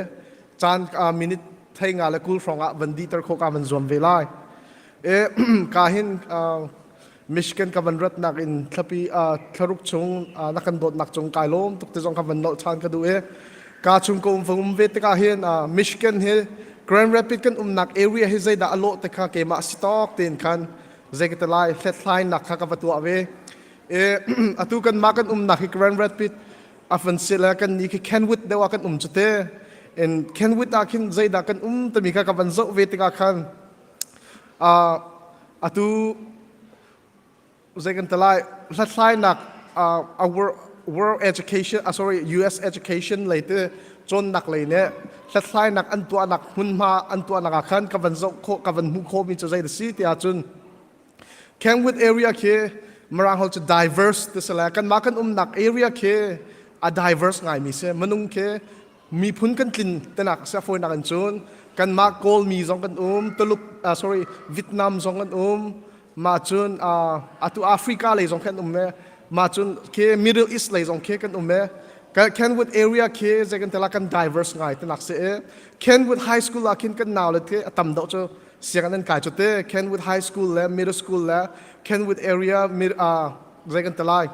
caan minute thei nga le 20 hrawng ah van dihter khawh kaa van zuam ve lai. E ka hin Michigan ka van ratnak in thlapi thlaruk chung na kan dawtnak cung kai lawm tuk te zong ka van nolh ṭhan ka duh i ka chung ka um va um ve tikah hin Michigan hi Grand Rapids kan umnak area hi zeidah a lawh te kha keimah si tawk tein khan zei ka ti lai hlethlainak kha ka va tuah ve e atu kan mah kan umnak hi Grand Rapids a van si le kan ni khi Kenwood deuh ah kan um cu te in Kenwood ah khin zeidah kan um timi kha ka van zoh ve tikah khan Atu zei kan ti lai hlathlainak uh, world education uh, sorry US education lei te cawnnak lei nih hlathlainak an tuahnak hmunhma an tuahnak ah khan ka van zoh khawh ka van hmuh khawh mi cu zei a si ti ahcun Kenwood area khi Mirang holh cu diverse ti si le kanmah kan umnak area khi a diverse ngaimi si minung khi miphun kan tlin tenak a fawinak in cun kanmah Kawlmi zong kan um Tuluk uh, sorry Vietnam zong kan um mah cun uh, atu Africa lei zong kan um e mah cun khi Middle East lei zong khi kan um e Kenwood area khi zei kan tela kan diverse ngai tenak se e Kenwood High School ah khin kan nau le te a tam deuh cu sianginn an kai cu te Kenwood High School le Middle School le Kenwood area mid, uh, zei kan telai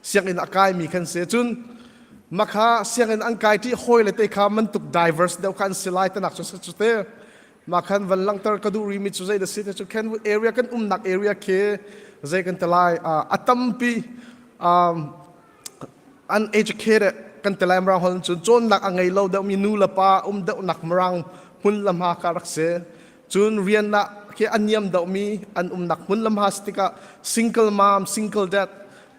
sianginn a kaimi kan si cun makha sianginn an kai ṭi hawi le te kha mantuk diverse deuh kha an si lai tanak cu cu te ma khan van langhter ka duh rimi cu zei da si te cu Kenwood area kan umnak area khi zei kan ti lai a tampi uneducated kan ti lai mirang holh cun cawnnak a ngei lo deuhmi nu le pa um deuhnak mirang hmun le hma kha rak si cun rian ah khi a niam deuhmi an umnak hmun le hma si tikah single mom single dad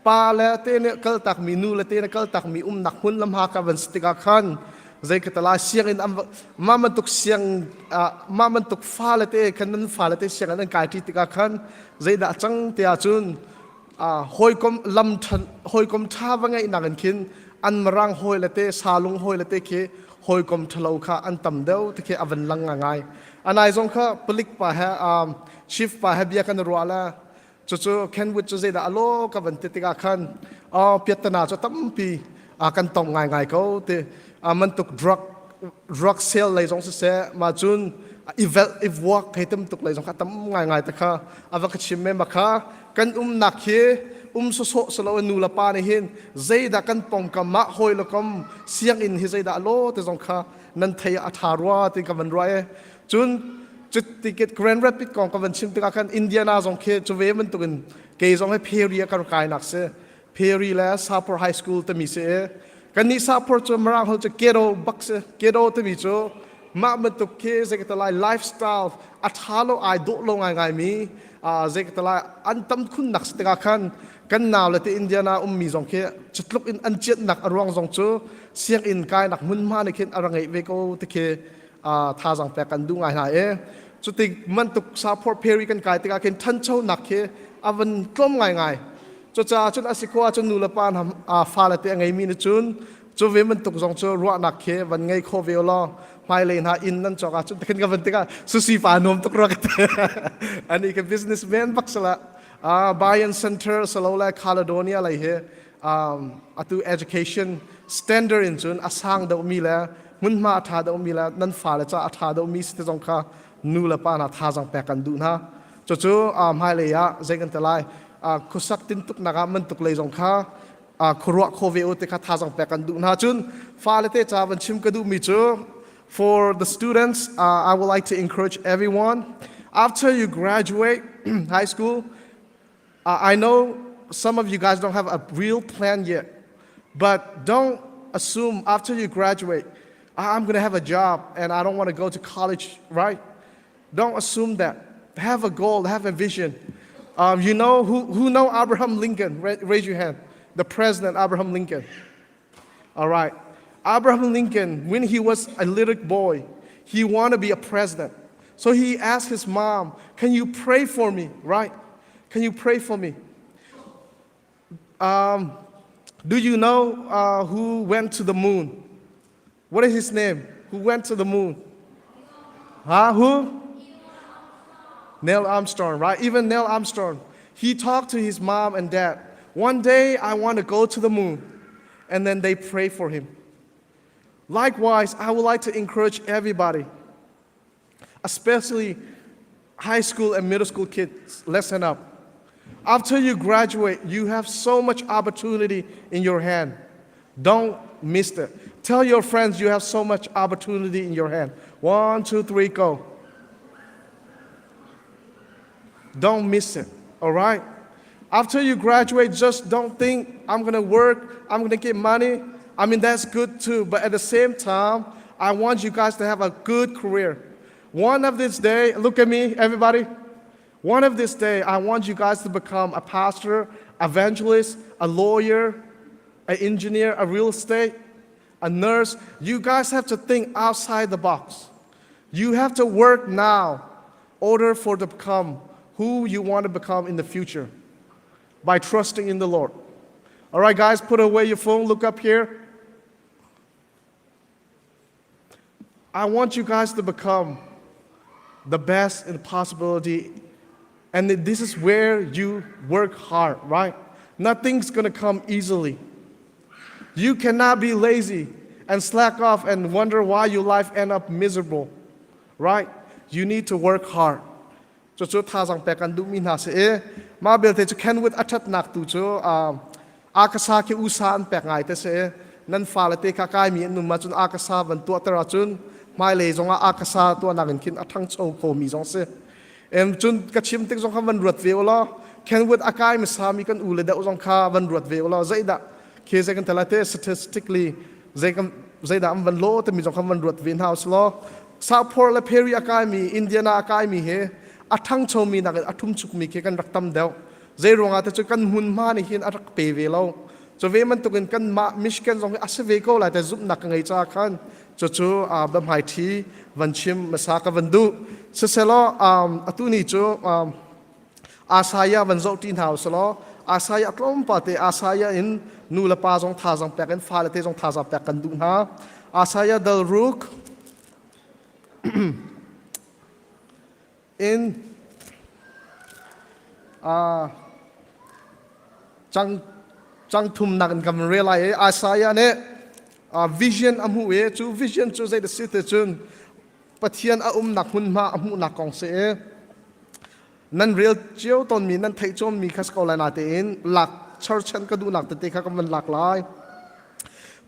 pa le te nih kaltakmi nu le te nih kaltakmi umnak hmun le hma kha van si tikah khan zei ka tala sianginn an mah bantuk siang mah bantuk fa le te khan nan fa le te sianginn an kai ṭi tikah khan zeidah cang te ahcun hawikom lam hawikom ṭha va ngeihnak in khin an marang hawi le te salung hawi le te khi hawikom ṭhalo kha an tam deuh ti khi a van lang ngai anai zong kha palik pa he chief pa he bia kan ruah la cucu Kenwood cu zeidah alo ka van ti tikah khan piattana cu tampi kan tong ngai ngai ko ti mantuk drug drug sale lei zong siseh ma cun i velh i vuak hei tam tuk lei zong kha tam ngai ngai te kha a va ka chim me ma kha kan umnak hi um sawsawh silo nu le pa nih hin zeidah kan pongkam ah hawi le kom sianginn hi zeidah lo te zong kha nan thei a tha rua ti ka van rua e cun ticket Grand Rapid kong ka van chim tikah khan Indiana zong khi cu ve bantukin kei zong hi Perry a kan kai nak si Perry le Sapor High School timi si i kannih Sapor cu Mirang holh cu ghetto bak si ghetto timi cu mah bantuk khi zei ka lai lifestyle a ṭha lo ai dawh lo ngaingai mi zei ka lai an tam khunnak si tikah khan kan nau le te Indiana ummi zong khi cutluk in an ciatnak a ruang zong cu sianginn kainak hmunhma nih khin a ra ngeih ve ko ti khi thazaang pek kan duh ngai hna i cutik mantuk sapor Perry kan kai tikah khin ṭhanchonak khi a van tlawm ngaingai Cucaah cun a si khawh ahcun nu le pa hna fale te a ngeimi nih cun cu ve bantuk zong cu ruahnak khi van ngei khawh ve law hmailei hna inn nan cawk ahcun tikhin ka van tikah susi pa nuam tuk rua ka ti ani ka businessman bak sala Bayan Center salo le Caledonia lei hi atu education standard in cun a sang deuhmi le hmunhma a ṭha deuhmi le nan fale ca a ṭha deuhmi si te zong kha nu le pa hna thazaang pek kan duh hna cucu hmailei ah zei kan ti lai khuasak tintuknak ah mantuk lei zong kha khuaruah kho ve u ti kha thazaang pek kan duh hna cun fale te ca van chim ka duhmi cu for the students uh, I would like to encourage everyone after you graduate high school uh, I know some of you guys don't have a real plan yet but don't assume after you graduate I'm going to have a job and I don't want to go to college right Don't assume that. Have a goal, have a vision. Um, you know who, who know Abraham Lincoln? Raise your hand. The president, Abraham Lincoln. All right. Abraham Lincoln, when he was a little boy, he wanted to be a president. So he asked his mom, Can you pray for me? Right? Can you pray for me? Um, do you know uh, who went to the moon? What is his name? Who went to the moon? Huh? Who? Neil Armstrong, right? Even Neil Armstrong. He talked to his mom and dad. One day I want to go to the moon. And then they pray for him. Likewise, I would like to encourage everybody, especially high school and middle school kids, listen up. After you graduate, you have so much opportunity in your hand. Don't miss it. Tell your friends you have so much opportunity in your hand. One, two, three, go. Don't miss it, all right? After you graduate, just don't think, I'm gonna work, I'm gonna get money. I mean, that's good too, but at the same time, I want you guys to have a good career. One of this day, look at me, everybody. One of this day, I want you guys to become a pastor, evangelist, a lawyer, an engineer, a real estate, a nurse. You guys have to think outside the box. You have to work now order for to become who you want to become in the future by trusting in the Lord. All right, guys, put away your phone, look up here. I want you guys to become the best in possibility. And this is where you work hard, right? Nothing's gonna come easily. You cannot be lazy and slack off and wonder why your life end up miserable, right? You need to work hard. Cucu thazaang pek an duhmi hna si i mah belte cu Kenwood a ṭhatnak tu cu akasa khi usa an pek ngai te si i nan fale te kha kaimi an um ahcun akasa van tuahter ahcun hmailei zongah akasa tuahnak in khin a ṭhangcho khomi zong si. Em cun ka chim tik zong kha van ruat ve u law Kenwood a kai hmasa mi kan u le deuh zong kha van ruat ve u law zeidah khi zei kan tela te statistically zei kan zeidah an van lo timi zong kha van ruat ve hna usih law Southport le Perry a kaimi Indiana a kaimi he a ṭhangchomi nakin a ṭhumchukmi khi kan rak tam deuh zei ruangah te cu kan hmunhma nih hin a rak pe ve lo cu ve bantukin kanmah Michigan zong hi a si ve ko lai te zumhnak ka ngei caah khan cucu biahmaiṭhi van chim hmasa ka van duh siselaw atu ni cu Asaiah van zoh ṭi hna usih Asaiah tlawmpal te Asaiah in nu le pa zong thazaang pek in fale te zong thazaang pek kan duh hna Asaiah dal ruk in cang cang thumnak in kan rel lai i Isaiah nih vision a hmuh i cu vision cu zei si ti cun Pathian a umnak hmunhma a hmuhnak kong si i nan rel cio tawnmi nan theih cawnmi kha si ko lai natein lak cherchan ka duhnak tete kha kan van lak lai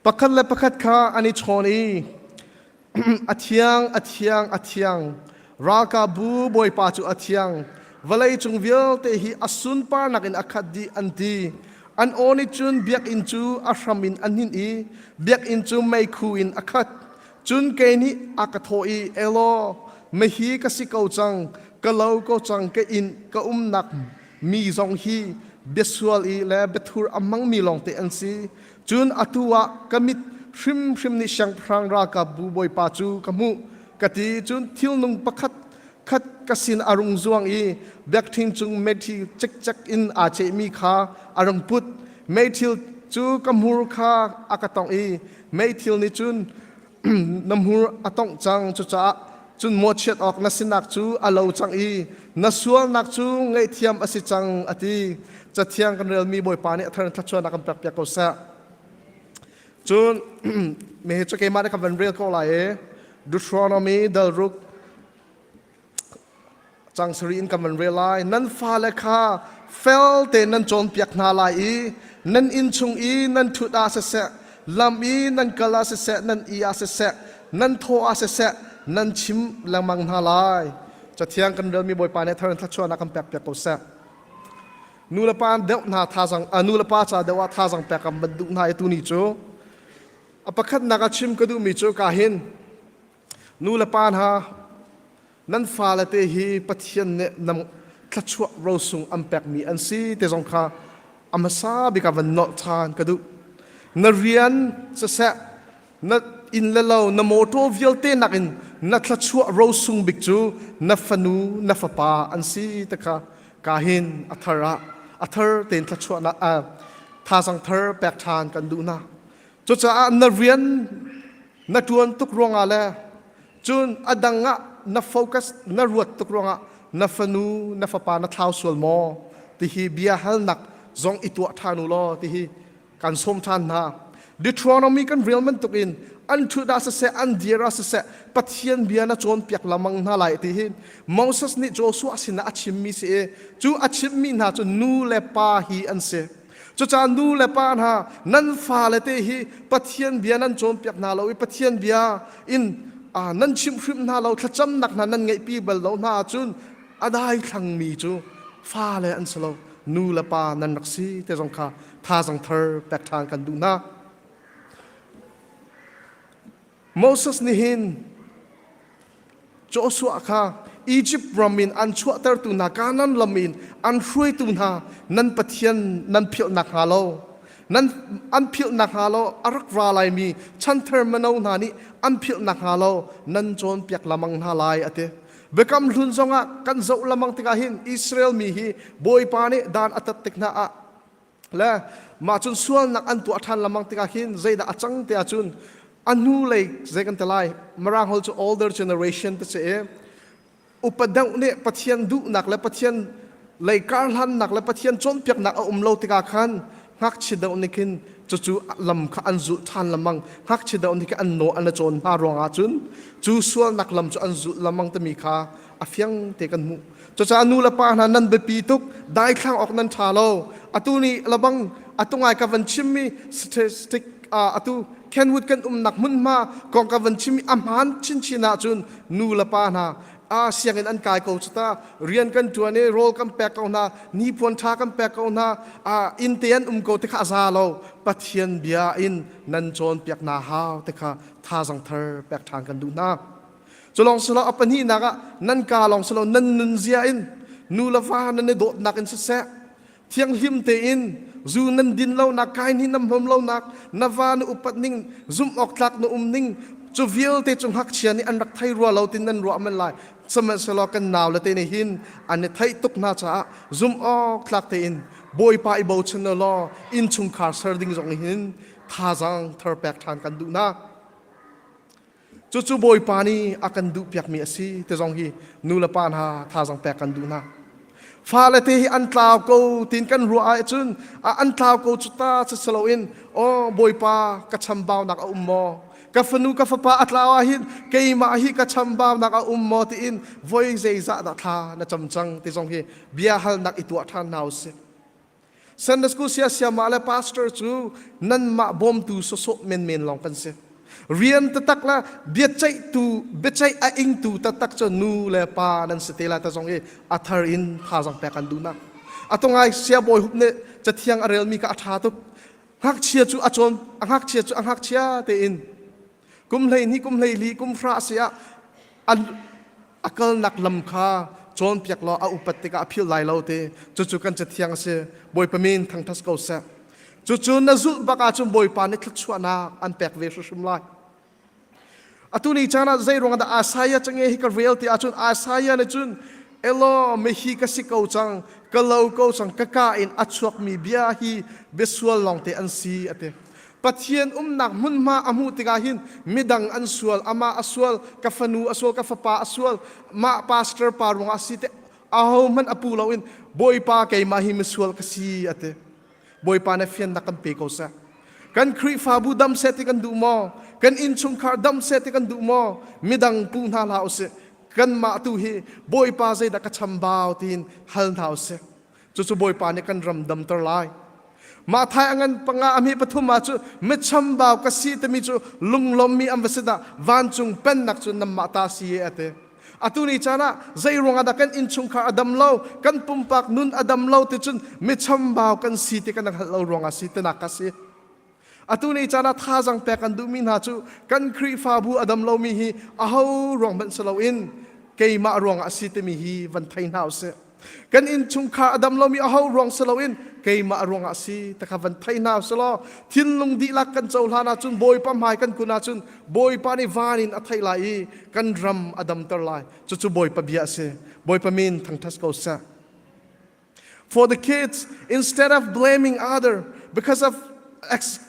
pakhat le pakhat kha an i chawn i a thiang a thiang a thiang ralkapbu bawipa cu a thiang vawlei cung vialte hi a sunparnak in a khat dih an ti an aw nih cun biakinn cu a hram in a hninh i biakinn cu meikhu in a khat Cun kei nih a ka thawh i, Elaw, mihi ka si ko cang, ka lo ko cang, ka inn ka umnak mi zong hi biasual i le biathur a hmangmi lawngte an si. Cun atu ah ka mit hrimhrim nih siangpahrang ralkapbu bawipa cu ka hmuh, ka ti. Cun thilnung pakhat khat ka sin a rung zuang i biakṭheng cung meithil cikcek in aa cehmi kha a rung put. Meithil cu ka hmur kha a ka tongh i meithil nih cun na hmur a tongh cang cucaah cun mawhchiat awk na sinak cu a lo cang i na sualnak cu ngaihthiam a si cang a ti cathiang kan relmi bawipa nih a thar in thluachuahnak kan pekpiak ko seh cun mehe cu keimah nih ka van rel ko lai i Deuteronomy dalruk Cang sarih in kan van rel lai. Nan fale kha fel tein nan cawnpiak hna lai i nan inn chung i nan ṭhut ah siseh, lam i nan kal ah siseh, nan i ah siseh, nan thaw ah siseh, nan chim lengmang hna lai. Cathiang kan relmi Bawipa nih thar in thluachuahnak kan pekpiak ko seh. Nu le pa deuh hna thazang nu le pa ca deuh ah thazang pek kan van duh hna i tuni cu a pakhatnak ah chim ka duhmi cu ka hin Nu le pa hna, nan fale te hi Pathian nih nam thluachuah rosung an pekmi an si te zong kha a hmasa bik ah van nolh ṭhan ka duh. Na rian siseh, na inn le lo, na mawṭaw vialte nakin na thluachuah rosung bik cu na fanu, na fapa an si te kha ka hin a thar ah a thar tein thluachuahnak ah. Thazang thar pek ṭhan kan duh hna. Cucaah na rian na ṭuan tuk ruangah le cun a dang ah na focus na ruat tuk ruangah na fanu na fapa na thlau sual maw tihi bia halnak zong i tuah ṭhan u law tihi kan sawm ṭhan hna. Deuteronomy kan rel bantukin an ṭhut ah siseh an dir ah siseh Pathian bia na cawnpiak lamang hna lai ti hi Moses nih Joshua sinah a chimmi si i cu a chimmi hna cu nu le pa hi an si. Cucaah nu le pa hna nan fale te hi Pathian bia nan cawnpiak hna lo i Pathian bia in nan chimhhrimh hna lo thlacamnak hna nan ngeihpi bal lo hna ahcun a daithlangmi cu fale an si lo nu le pa nan rak si te zong kha thazang thar pek ṭhan kan duh hna. Moses nih hin Joshua kha Egypt ram in an chuahtertu hna Kanaan lam in an hruaitu hna nan Pathian nan philhnak hnga lo nan an philhnak hnga lo a rak ra laimi chanthar mino hna nih an philhnak hnga lo nan cawnpiak lamang hna lai a ti. Biakam hlun zongah kan zoh lamang tikah hin Israel mi hi Bawipa nih dan a tat tik hna ah le mah cun sualnak an tuah ṭhan lengmang tikah hin zeidah a cang ti ahcun a hnulei zei kan ti lai Mirang holh cu older generation ti si i upa deuh nih Pathian duhnak le Pathian lei karhlannak le Pathian cawnpiaknak a um lo tikah khan ngakchia deuh nih khin cucu lam kha an zulh ṭhan lengmang ngakchia deuh nih khin an nawl an i cawn hna ruangah cun cu sualnak lam cu an zulh lengmang timi kha a fiang te kan hmuh Cucaah nu le pa hna nan biapi tuk, daithlang awk nan ṭha lo. Atu nih labang atu ngai ka van chimmi statistic atu Kenwood kan umnak hmunhma kong ka van chimmi a hmaan chinchin ahcun nu le pa hna a sianginn an kai ko cuta rian kan ṭuan i rawl kan pek ko hna hnipuan ṭha kan pek ko hna inn te an um ko ti kha a za lo Pathian bia in nan cawnpiak hna hau ti kha thazang thar pek ṭhan kan duh hna. Culong silo a pahnihnak ah nan ka lawng silo nan nunzia in nu le va nan i dawtnak in siseh thianghlim tein zu nan din lonak kai ni nam hom lonak na va na upat ning zumh awk tlak na um ning cu vialte cu ngakchia nih an rak thei rua lo tin nan ruah men lai sihmanhsehlaw kan nau le te nih hin an i theih tuk hna caah zumh awk tlak tein Bawipa i bochan law innchungkhar ser ding zong hin thazaang thar pek ṭhan kan duh hna. Cucu Bawipa nih a kan duhpiakmi a si ti zong hi nu le pa hna thazang pek kan duh hna. Fale te hi an tlau ko tin kan ruah ahcun an tlau ko cu ta si loin aw Bawipa ka chambaunak a um maw? Ka fanu ka fapa a tlau ah hin keimah hi ka chambaunak a um maw tiin voi zeizah dah thla na cam cang ti zong hi bia halnak i tuah ṭhan hna usih. Sunday school siasiamah le pastor cu nanmah bawmtu sawsawh menmen lawng kan si. Rian taktak le biaceihtu biaceih a ingtu taktak cu nu le pa nan si te lai ta zong i a thar in thazang pek an duhnak. A tungai siabawi hup nih cathiang a relmi kha a ṭha tuk. Ngakchia cu a cawn a ngakchia cu a ngakchia tein kum 12 kum 14 kum hra si ah an a kalnak lam kha cawnpiak law a upat tikah a philh lai lo ti cucu kan cathiang a si Bawipa min thangṭhat ko seh cucu na zulh bak ahcun Bawipa nih thluachuahnak an pek ve hrimhrim lai atu ni caan ah zei ruang dah Isaiah cange hi ka rel ti ahcun Isaiah nih cun elaw mihi ka si ko cang ka lo ko cang ka ka in a chuakmi bia hi biasual lawngte an si a ti Pathian umnak hmunhma a hmuh tikah hin midang an sual, amah a sual, ka fanu a sual, ka fapa a sual, mah pastor pa ruangah a si te ahohmanh a pu loin Bawipa keimah hi misual ka si a ti. Bawipa nih fiannak kan pe ko seh. Kan Khrihfabu dam seh ti kan duh maw? Kan innchungkhar dam seh ti kan duh maw? Midang pu hna hlah usih. Kanmah tu hi Bawipa zeidah ka chambau tiin hal hna usih. Cucu Bawipa nih kan ram damter lai. Mathai a ngan panga a hme pathum ah cu michambau ka si timi cu lunglawmmi an va si dah vancung pennak cu nanmah ta si e a ti. Atu ni caan ah zei ruangah dah kan innchungkhar a dam lo, kan pumpak nun a dam lo ti cun michambau kan si ti kan hngalh lo ruangah si tinak ka si. Atu ni caan ah thazang pek an duhmi hna cu kan Khrihfabu a dam lomi hi aho ruang hmanh si loin keimah ruangah a si timi hi van thei hna usih. Kan innchungkhar a dam lomi aho ruang si loin keimah ruangah a si ti kha van thei hna usih law thinlung dihlak kan cohlan ahcun Bawipa hmai kan kun ahcun Bawipa nih van in a theih lai i kan ram a damter lai. Cucu Bawipa bia a si. Bawipa min thangṭhat ko seh. For the kids, instead of blaming other, Because of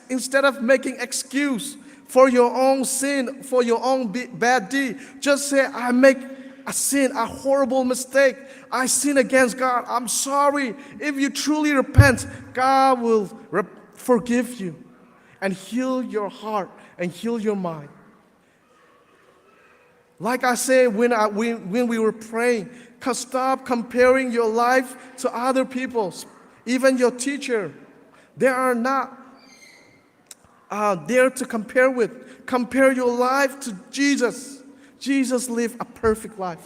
instead of making excuse for your own sin, for your own bad deed, just say, I make a sin, a horrible mistake. I sin against God. I'm sorry. If you truly repent, God will forgive you and heal your heart and heal your mind. Like I said when, I, when, when we were praying, stop comparing your life to other people's, even your teacher. They are not uh, there to compare with. Compare your life to Jesus. Jesus lived a perfect life.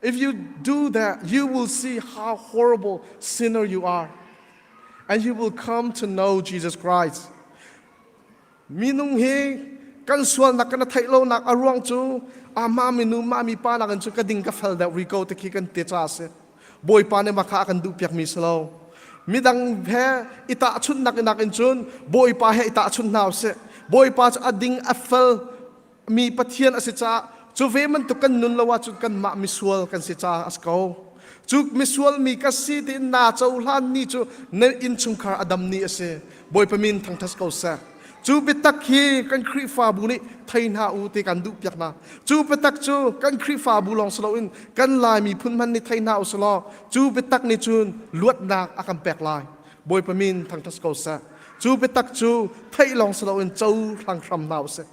If you do that, you will see how horrible sinner you are. And you will come to know Jesus Christ. Minung hi kan sualnak kan theih lonak a ruang cu amah minu mah mi pa nakin cu ka ding ka fel deuh ri ko ti khi kan ti ca a si. Bawipa nih mah kha a kan duhpiak mi si lo. Midang he i tahchunhnak nakin cun Bawipa he i tahchunh hna usih. Bawipa cu a ding a fel mi Pathian a si caah cu ve bantuk kan nun lo ahcun kanmah misual kan si caah a si ko. Cu misual mi ka si tiin naa cohlan ni cu na innchungkhar a dam ni a si. Bawipa min thangṭhat ko seh. Cu biatak hi kan Khrihfabu nih thei hna u ti kan duhpiak hna. Cu biatak cu kan Khrihfabu lawng si loin kan Lai miphun hmanh nih thei hna u sih law cu biatak nih cun luatnak a kan pek lai. Bawipa min thangṭhat ko seh. Cu biatak cu theih lawng si loin cohlang hram hna u sih.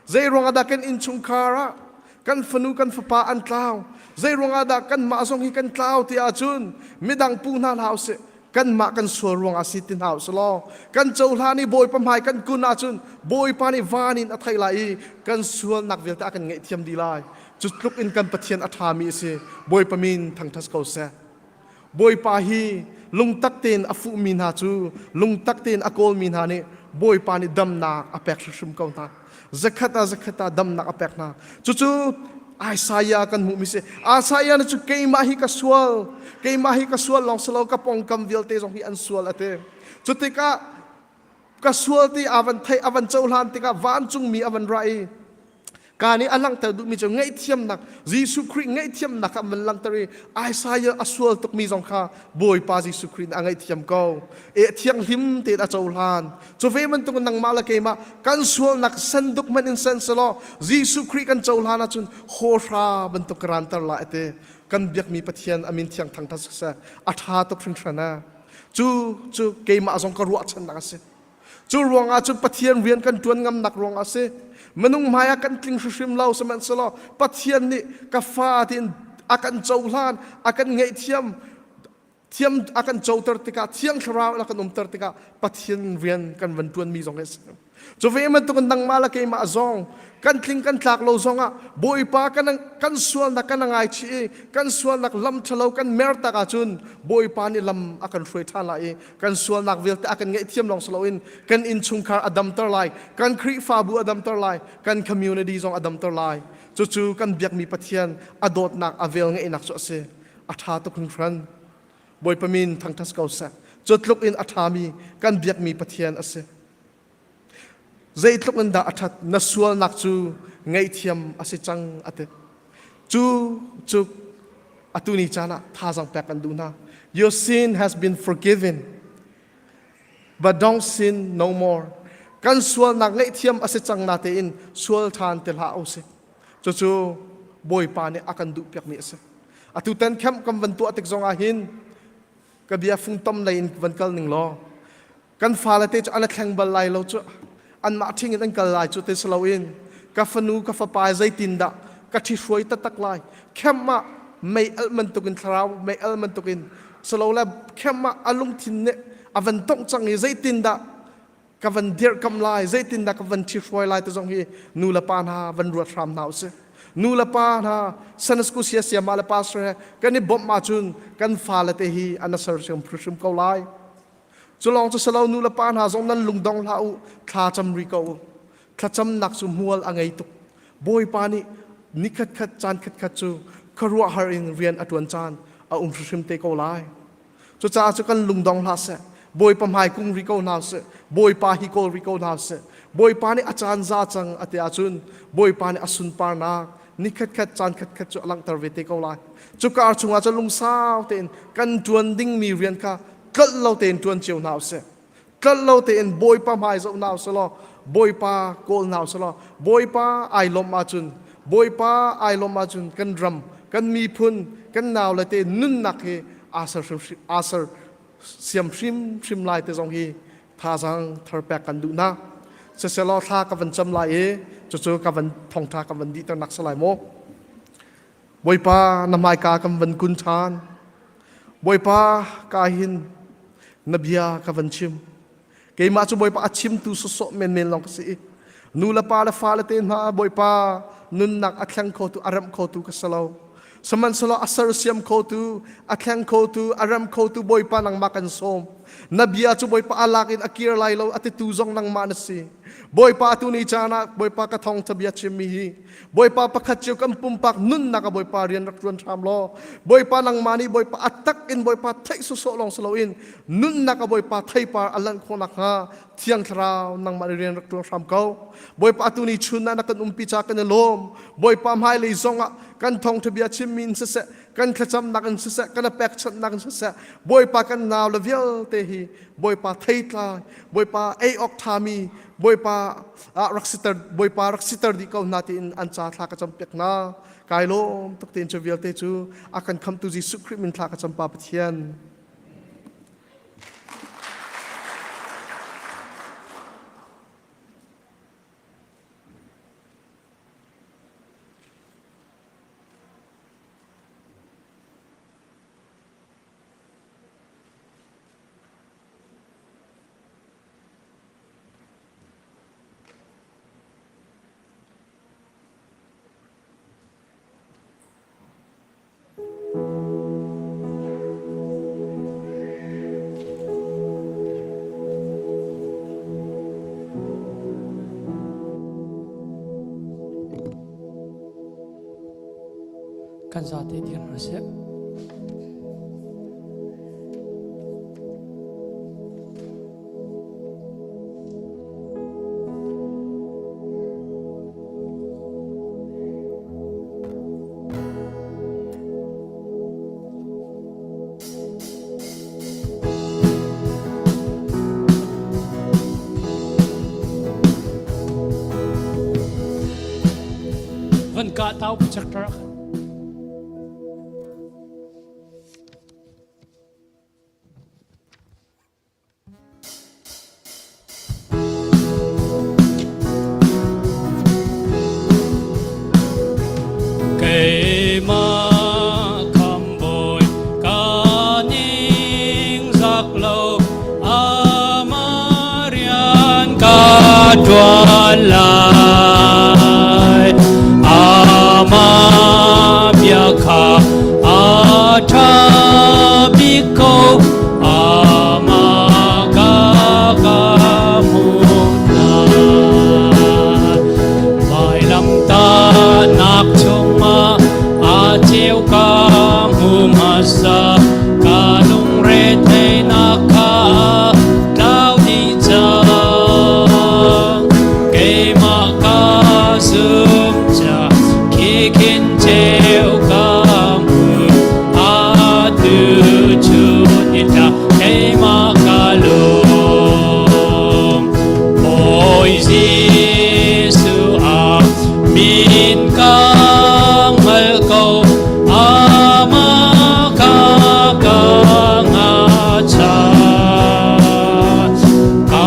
Zeiruang ah dah kan innchungkhar ah kan fanu kan fapa an tlau? Zeiruang ah dah kanmah zong hi kan tlau ti ahcun midang pu hna hlah usih. Kanmah kan sual ruang ah si ti hna usih law kan cohlan i Bawipa hmai kan kun ahcun Bawipa nih van in a theih lai i kan sualnak vialte a kan ngaihthiam dih lai. Cu tluk in kan Pathian a ṭhami a si. Bawipa min thangṭhat ko seh. Bawipa hi lungtak tein a fuhmi hna cu lungtak tein a kawlmi hna nih Bawipa nih damnak a pek hrimhrim ko hna. Zakhat ah zakhat ah damnak a pek hna. Cucu Isaiah kan hmuhmi si. Isaiah nih cu keimah hi ka sual, keimah hi ka sual lawng si lo, ka pawngkam vialte zong hi an sual a ti. Cu tikah ka sual ti a van theih, a van cohlan tikah vancungmi a van ra i Ka nih a langhter duhmi cu ngaihthiamnak Jesuh Khrih ngaihthiamnak kha an langhter i Isaiah a sual tukmi zong kha Bawipa Jesuh Khrih nih a ngaihthiam ko. E thianghlim tein a cohlan. Cu ve bantukin nangmah le keimah kan sualnak senduk hmanh in sen selaw Jesuh Khrih kan cohlan ahcun hawhra bantuk ka ranter lai ati. Kan biakmi Pathian a min thiang thangthat siseh a ṭha tuk hringhran a. Cu cu keimah zong ka ruahchannak a si. Cu ruangah cun Pathian rian kan ṭuan ngamnak ruangah a si. Minung hmai ah kan tling hrimhrim lo sihmanhsehlaw Pathian nih ka fa tiin a kan cohlan, a kan ngaihthiam, thiam a kan coter tikah Thiang Thlarau in a kan umter tikah Pathian rian kan van ṭuanmi zong hi a si. Cu ve bantukin nangmah le keimah zong kan tling kan tlak lo zongah Bawipa kan kan sualnak kan ngaichih i kan sualnak lam ṭhalo kan mer tak ahcun Bawipa nih lam a kan hruai ṭhan lai i kan sualnak vialte a kan ngaihthiam lawng si loin kan innchungkhar a damter lai kan Khrihfabu a damter lai kan community zong a damter lai cucu kan biakmi Pathian a dawtnak a vel ngeihnak cu a si a ṭha tuk hringhran Bawipa min thangṭhat ko seh cu tluk in a ṭhami kan biakmi Pathian a si Zeitluk in dah a ṭhat na sualnak cu ngaihthiam a si cang a ti. Cu cu atu ni caan ah thazaang pek kan duh hna. Your sin has been forgiven, but don't sin no more. Kan sualnak ngaihthiam a si cang na tein sual ṭhan ti hlah usih. Cucu Bawipa nih a kan duhpiakmi a si. Atu tan camp kan van tuah tik zongah hin ka bia fungtom lei in van kal ning law Kan fale te cu an thleng bal lai lo cu anmah ṭhing in an kal lai cu ti si loin ka fanu ka fapa zeitindah ka ṭhihruai taktak lai khem ah mei alh bantukin thlarau mei al bantukin silole khem ah a lungthin nih a van tongh cang i zeitindah ka van dirhkamh lai zeitindah ka van ṭhihruai lai ti zong hi nu le pa hna van ruat hram hna usih nu le pa hna Sunday school sia siama le pastor he kan i bawmh ahcun kan fale te hi an sersiam hrimhrim ko lai Cu lawng cu si lo nu le pa hna zong nan lungdong hlah u, thla cam ri ko u. Thlacamnak cu hmual a ngei tuk. Bawipa nih ni khatkhat caan khatkhat cu khuaruahhar in rian a ṭuan caan a um hrimhrim te ko lai. Cucaah cu kan lungdong hlah seh. Bawipa hmai kung ri ko hna seh. Bawipa hi kawl ri ko hna seh. Bawipa nih a caan za cang a ti ahcun Bawipa nih a sunparnak ni khatkhat caan khatkhat cu a langhter ve te ko lai. Cu kar chungah cun lungsau tein kan ṭuan dingmi rian kha tlolh lo tein ṭuan cio hna usih. Tlolh lo tein Bawipa hmai zoh hna usih Bawipa kawl hna usih law Bawipa ai lawmh ahcun Bawipa ai lawmh ahcun kan ram, kan miphun, kan naule te nunnak hi aa ser aa ser siam hrimhrim lai te zong hi thazaang thar pek kan duh hna. Siselaw thla ka van cam lai i cucu ka van thawngṭha ka van dihter nak si lai maw? Bawipa na hmaika kan van kun ṭhan. Bawipa ka hin na bia ka van chim. Keimah cu Bawipa a chimtu sawsawh menmen lawng ka si i nu le pa le fale te hna Bawipa nunnak a thleng khotu a remh khotu ka si lo. Sihmanhsehlaw a sersiam khotu, a thleng khotu, a rem khotu Bawipa nangmah kan sawm. Na bia cu Bawipa a lak in a kir lai lo a titu zong nangmah na si. Bawipa tu ni caan ah Bawipa ka thawngtha bia chimmi hi Bawipa pakhat cio kan pumpak nunnak ah Bawipa rian rak ṭuan hram law Bawipa nangmah nih Bawipa a tak in Bawipa theih sawsawh lawng si loin nunnak ah Bawipa theipar a lanh khawh nakhnga Thiang Thlarau nangmah nih rian rak ṭuan hram ko. Bawipa atu ni chun ah na kan umpi ca kan i lawm. Bawipa hmailei zong ah kan thawngṭha bia chimmi in siseh, kan thlacamnak in siseh, kan pekchanhnak in siseh, Bawipa kan nau le vialte hi Bawipa theitlai, Bawipa ei awk ṭhami, Bawipa ah rak siter, Bawipa rak siter dih ko hna tiin an ca thla ka campiak hna. Kai lawm tuk tein cu vialte cu a kan khamtu Jesuh Khrih min thla ka cam Pa Pathian. Kan zate dir hna seh. Van ka tau projector ah khan. Keimah khambawi ka ningzak lo amah rian ka ṭuan lai. Amah bia kha a ṭha bik ko amah ka ka hmuh Vailamtahnak chungah a ceu ka hmu hmasa ka lungre theihnak kha tlau dih cang keimah ka zum ca khi khin ceu ka hmu atu chun i tla keimah ka lung Bawi Jesuh ah min ka hngal ko amah kha ka ngachan ka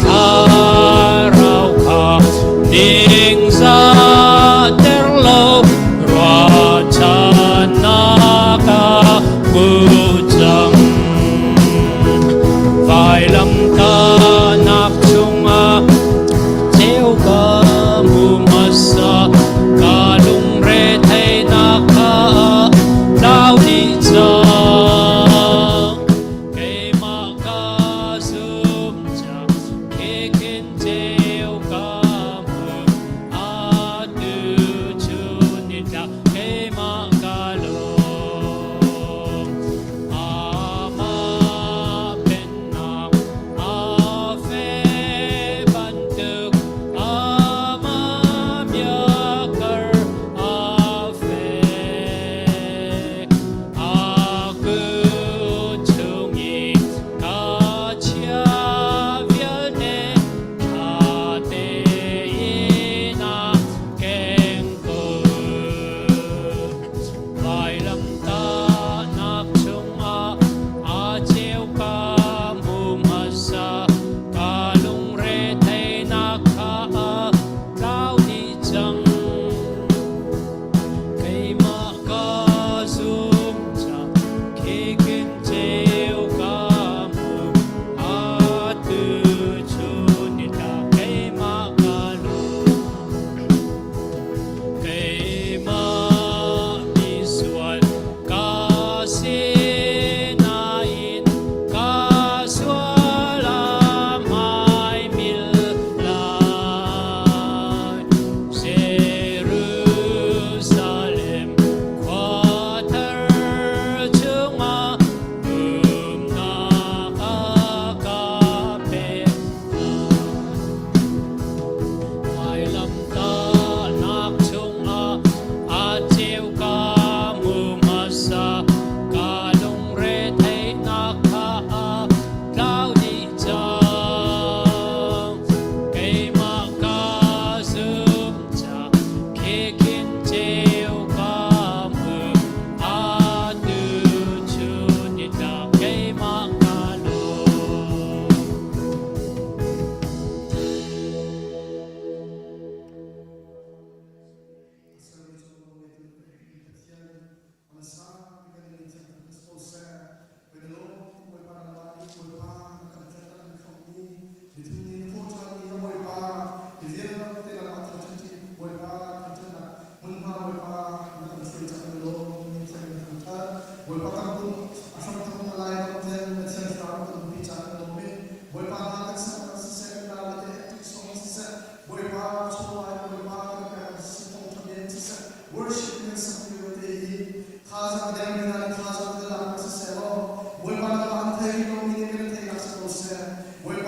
thlarau kha ningzahter lo ruahchannak ah hmu cang Vailamtahnak chungah ceu ka hmu hmasa ka lungre theihnak kha tlau dih cang keimah ka zum cang khi ceu ka hmu atu chun ni tlak keimah ka lawm amah pennak siseh, Bawipa.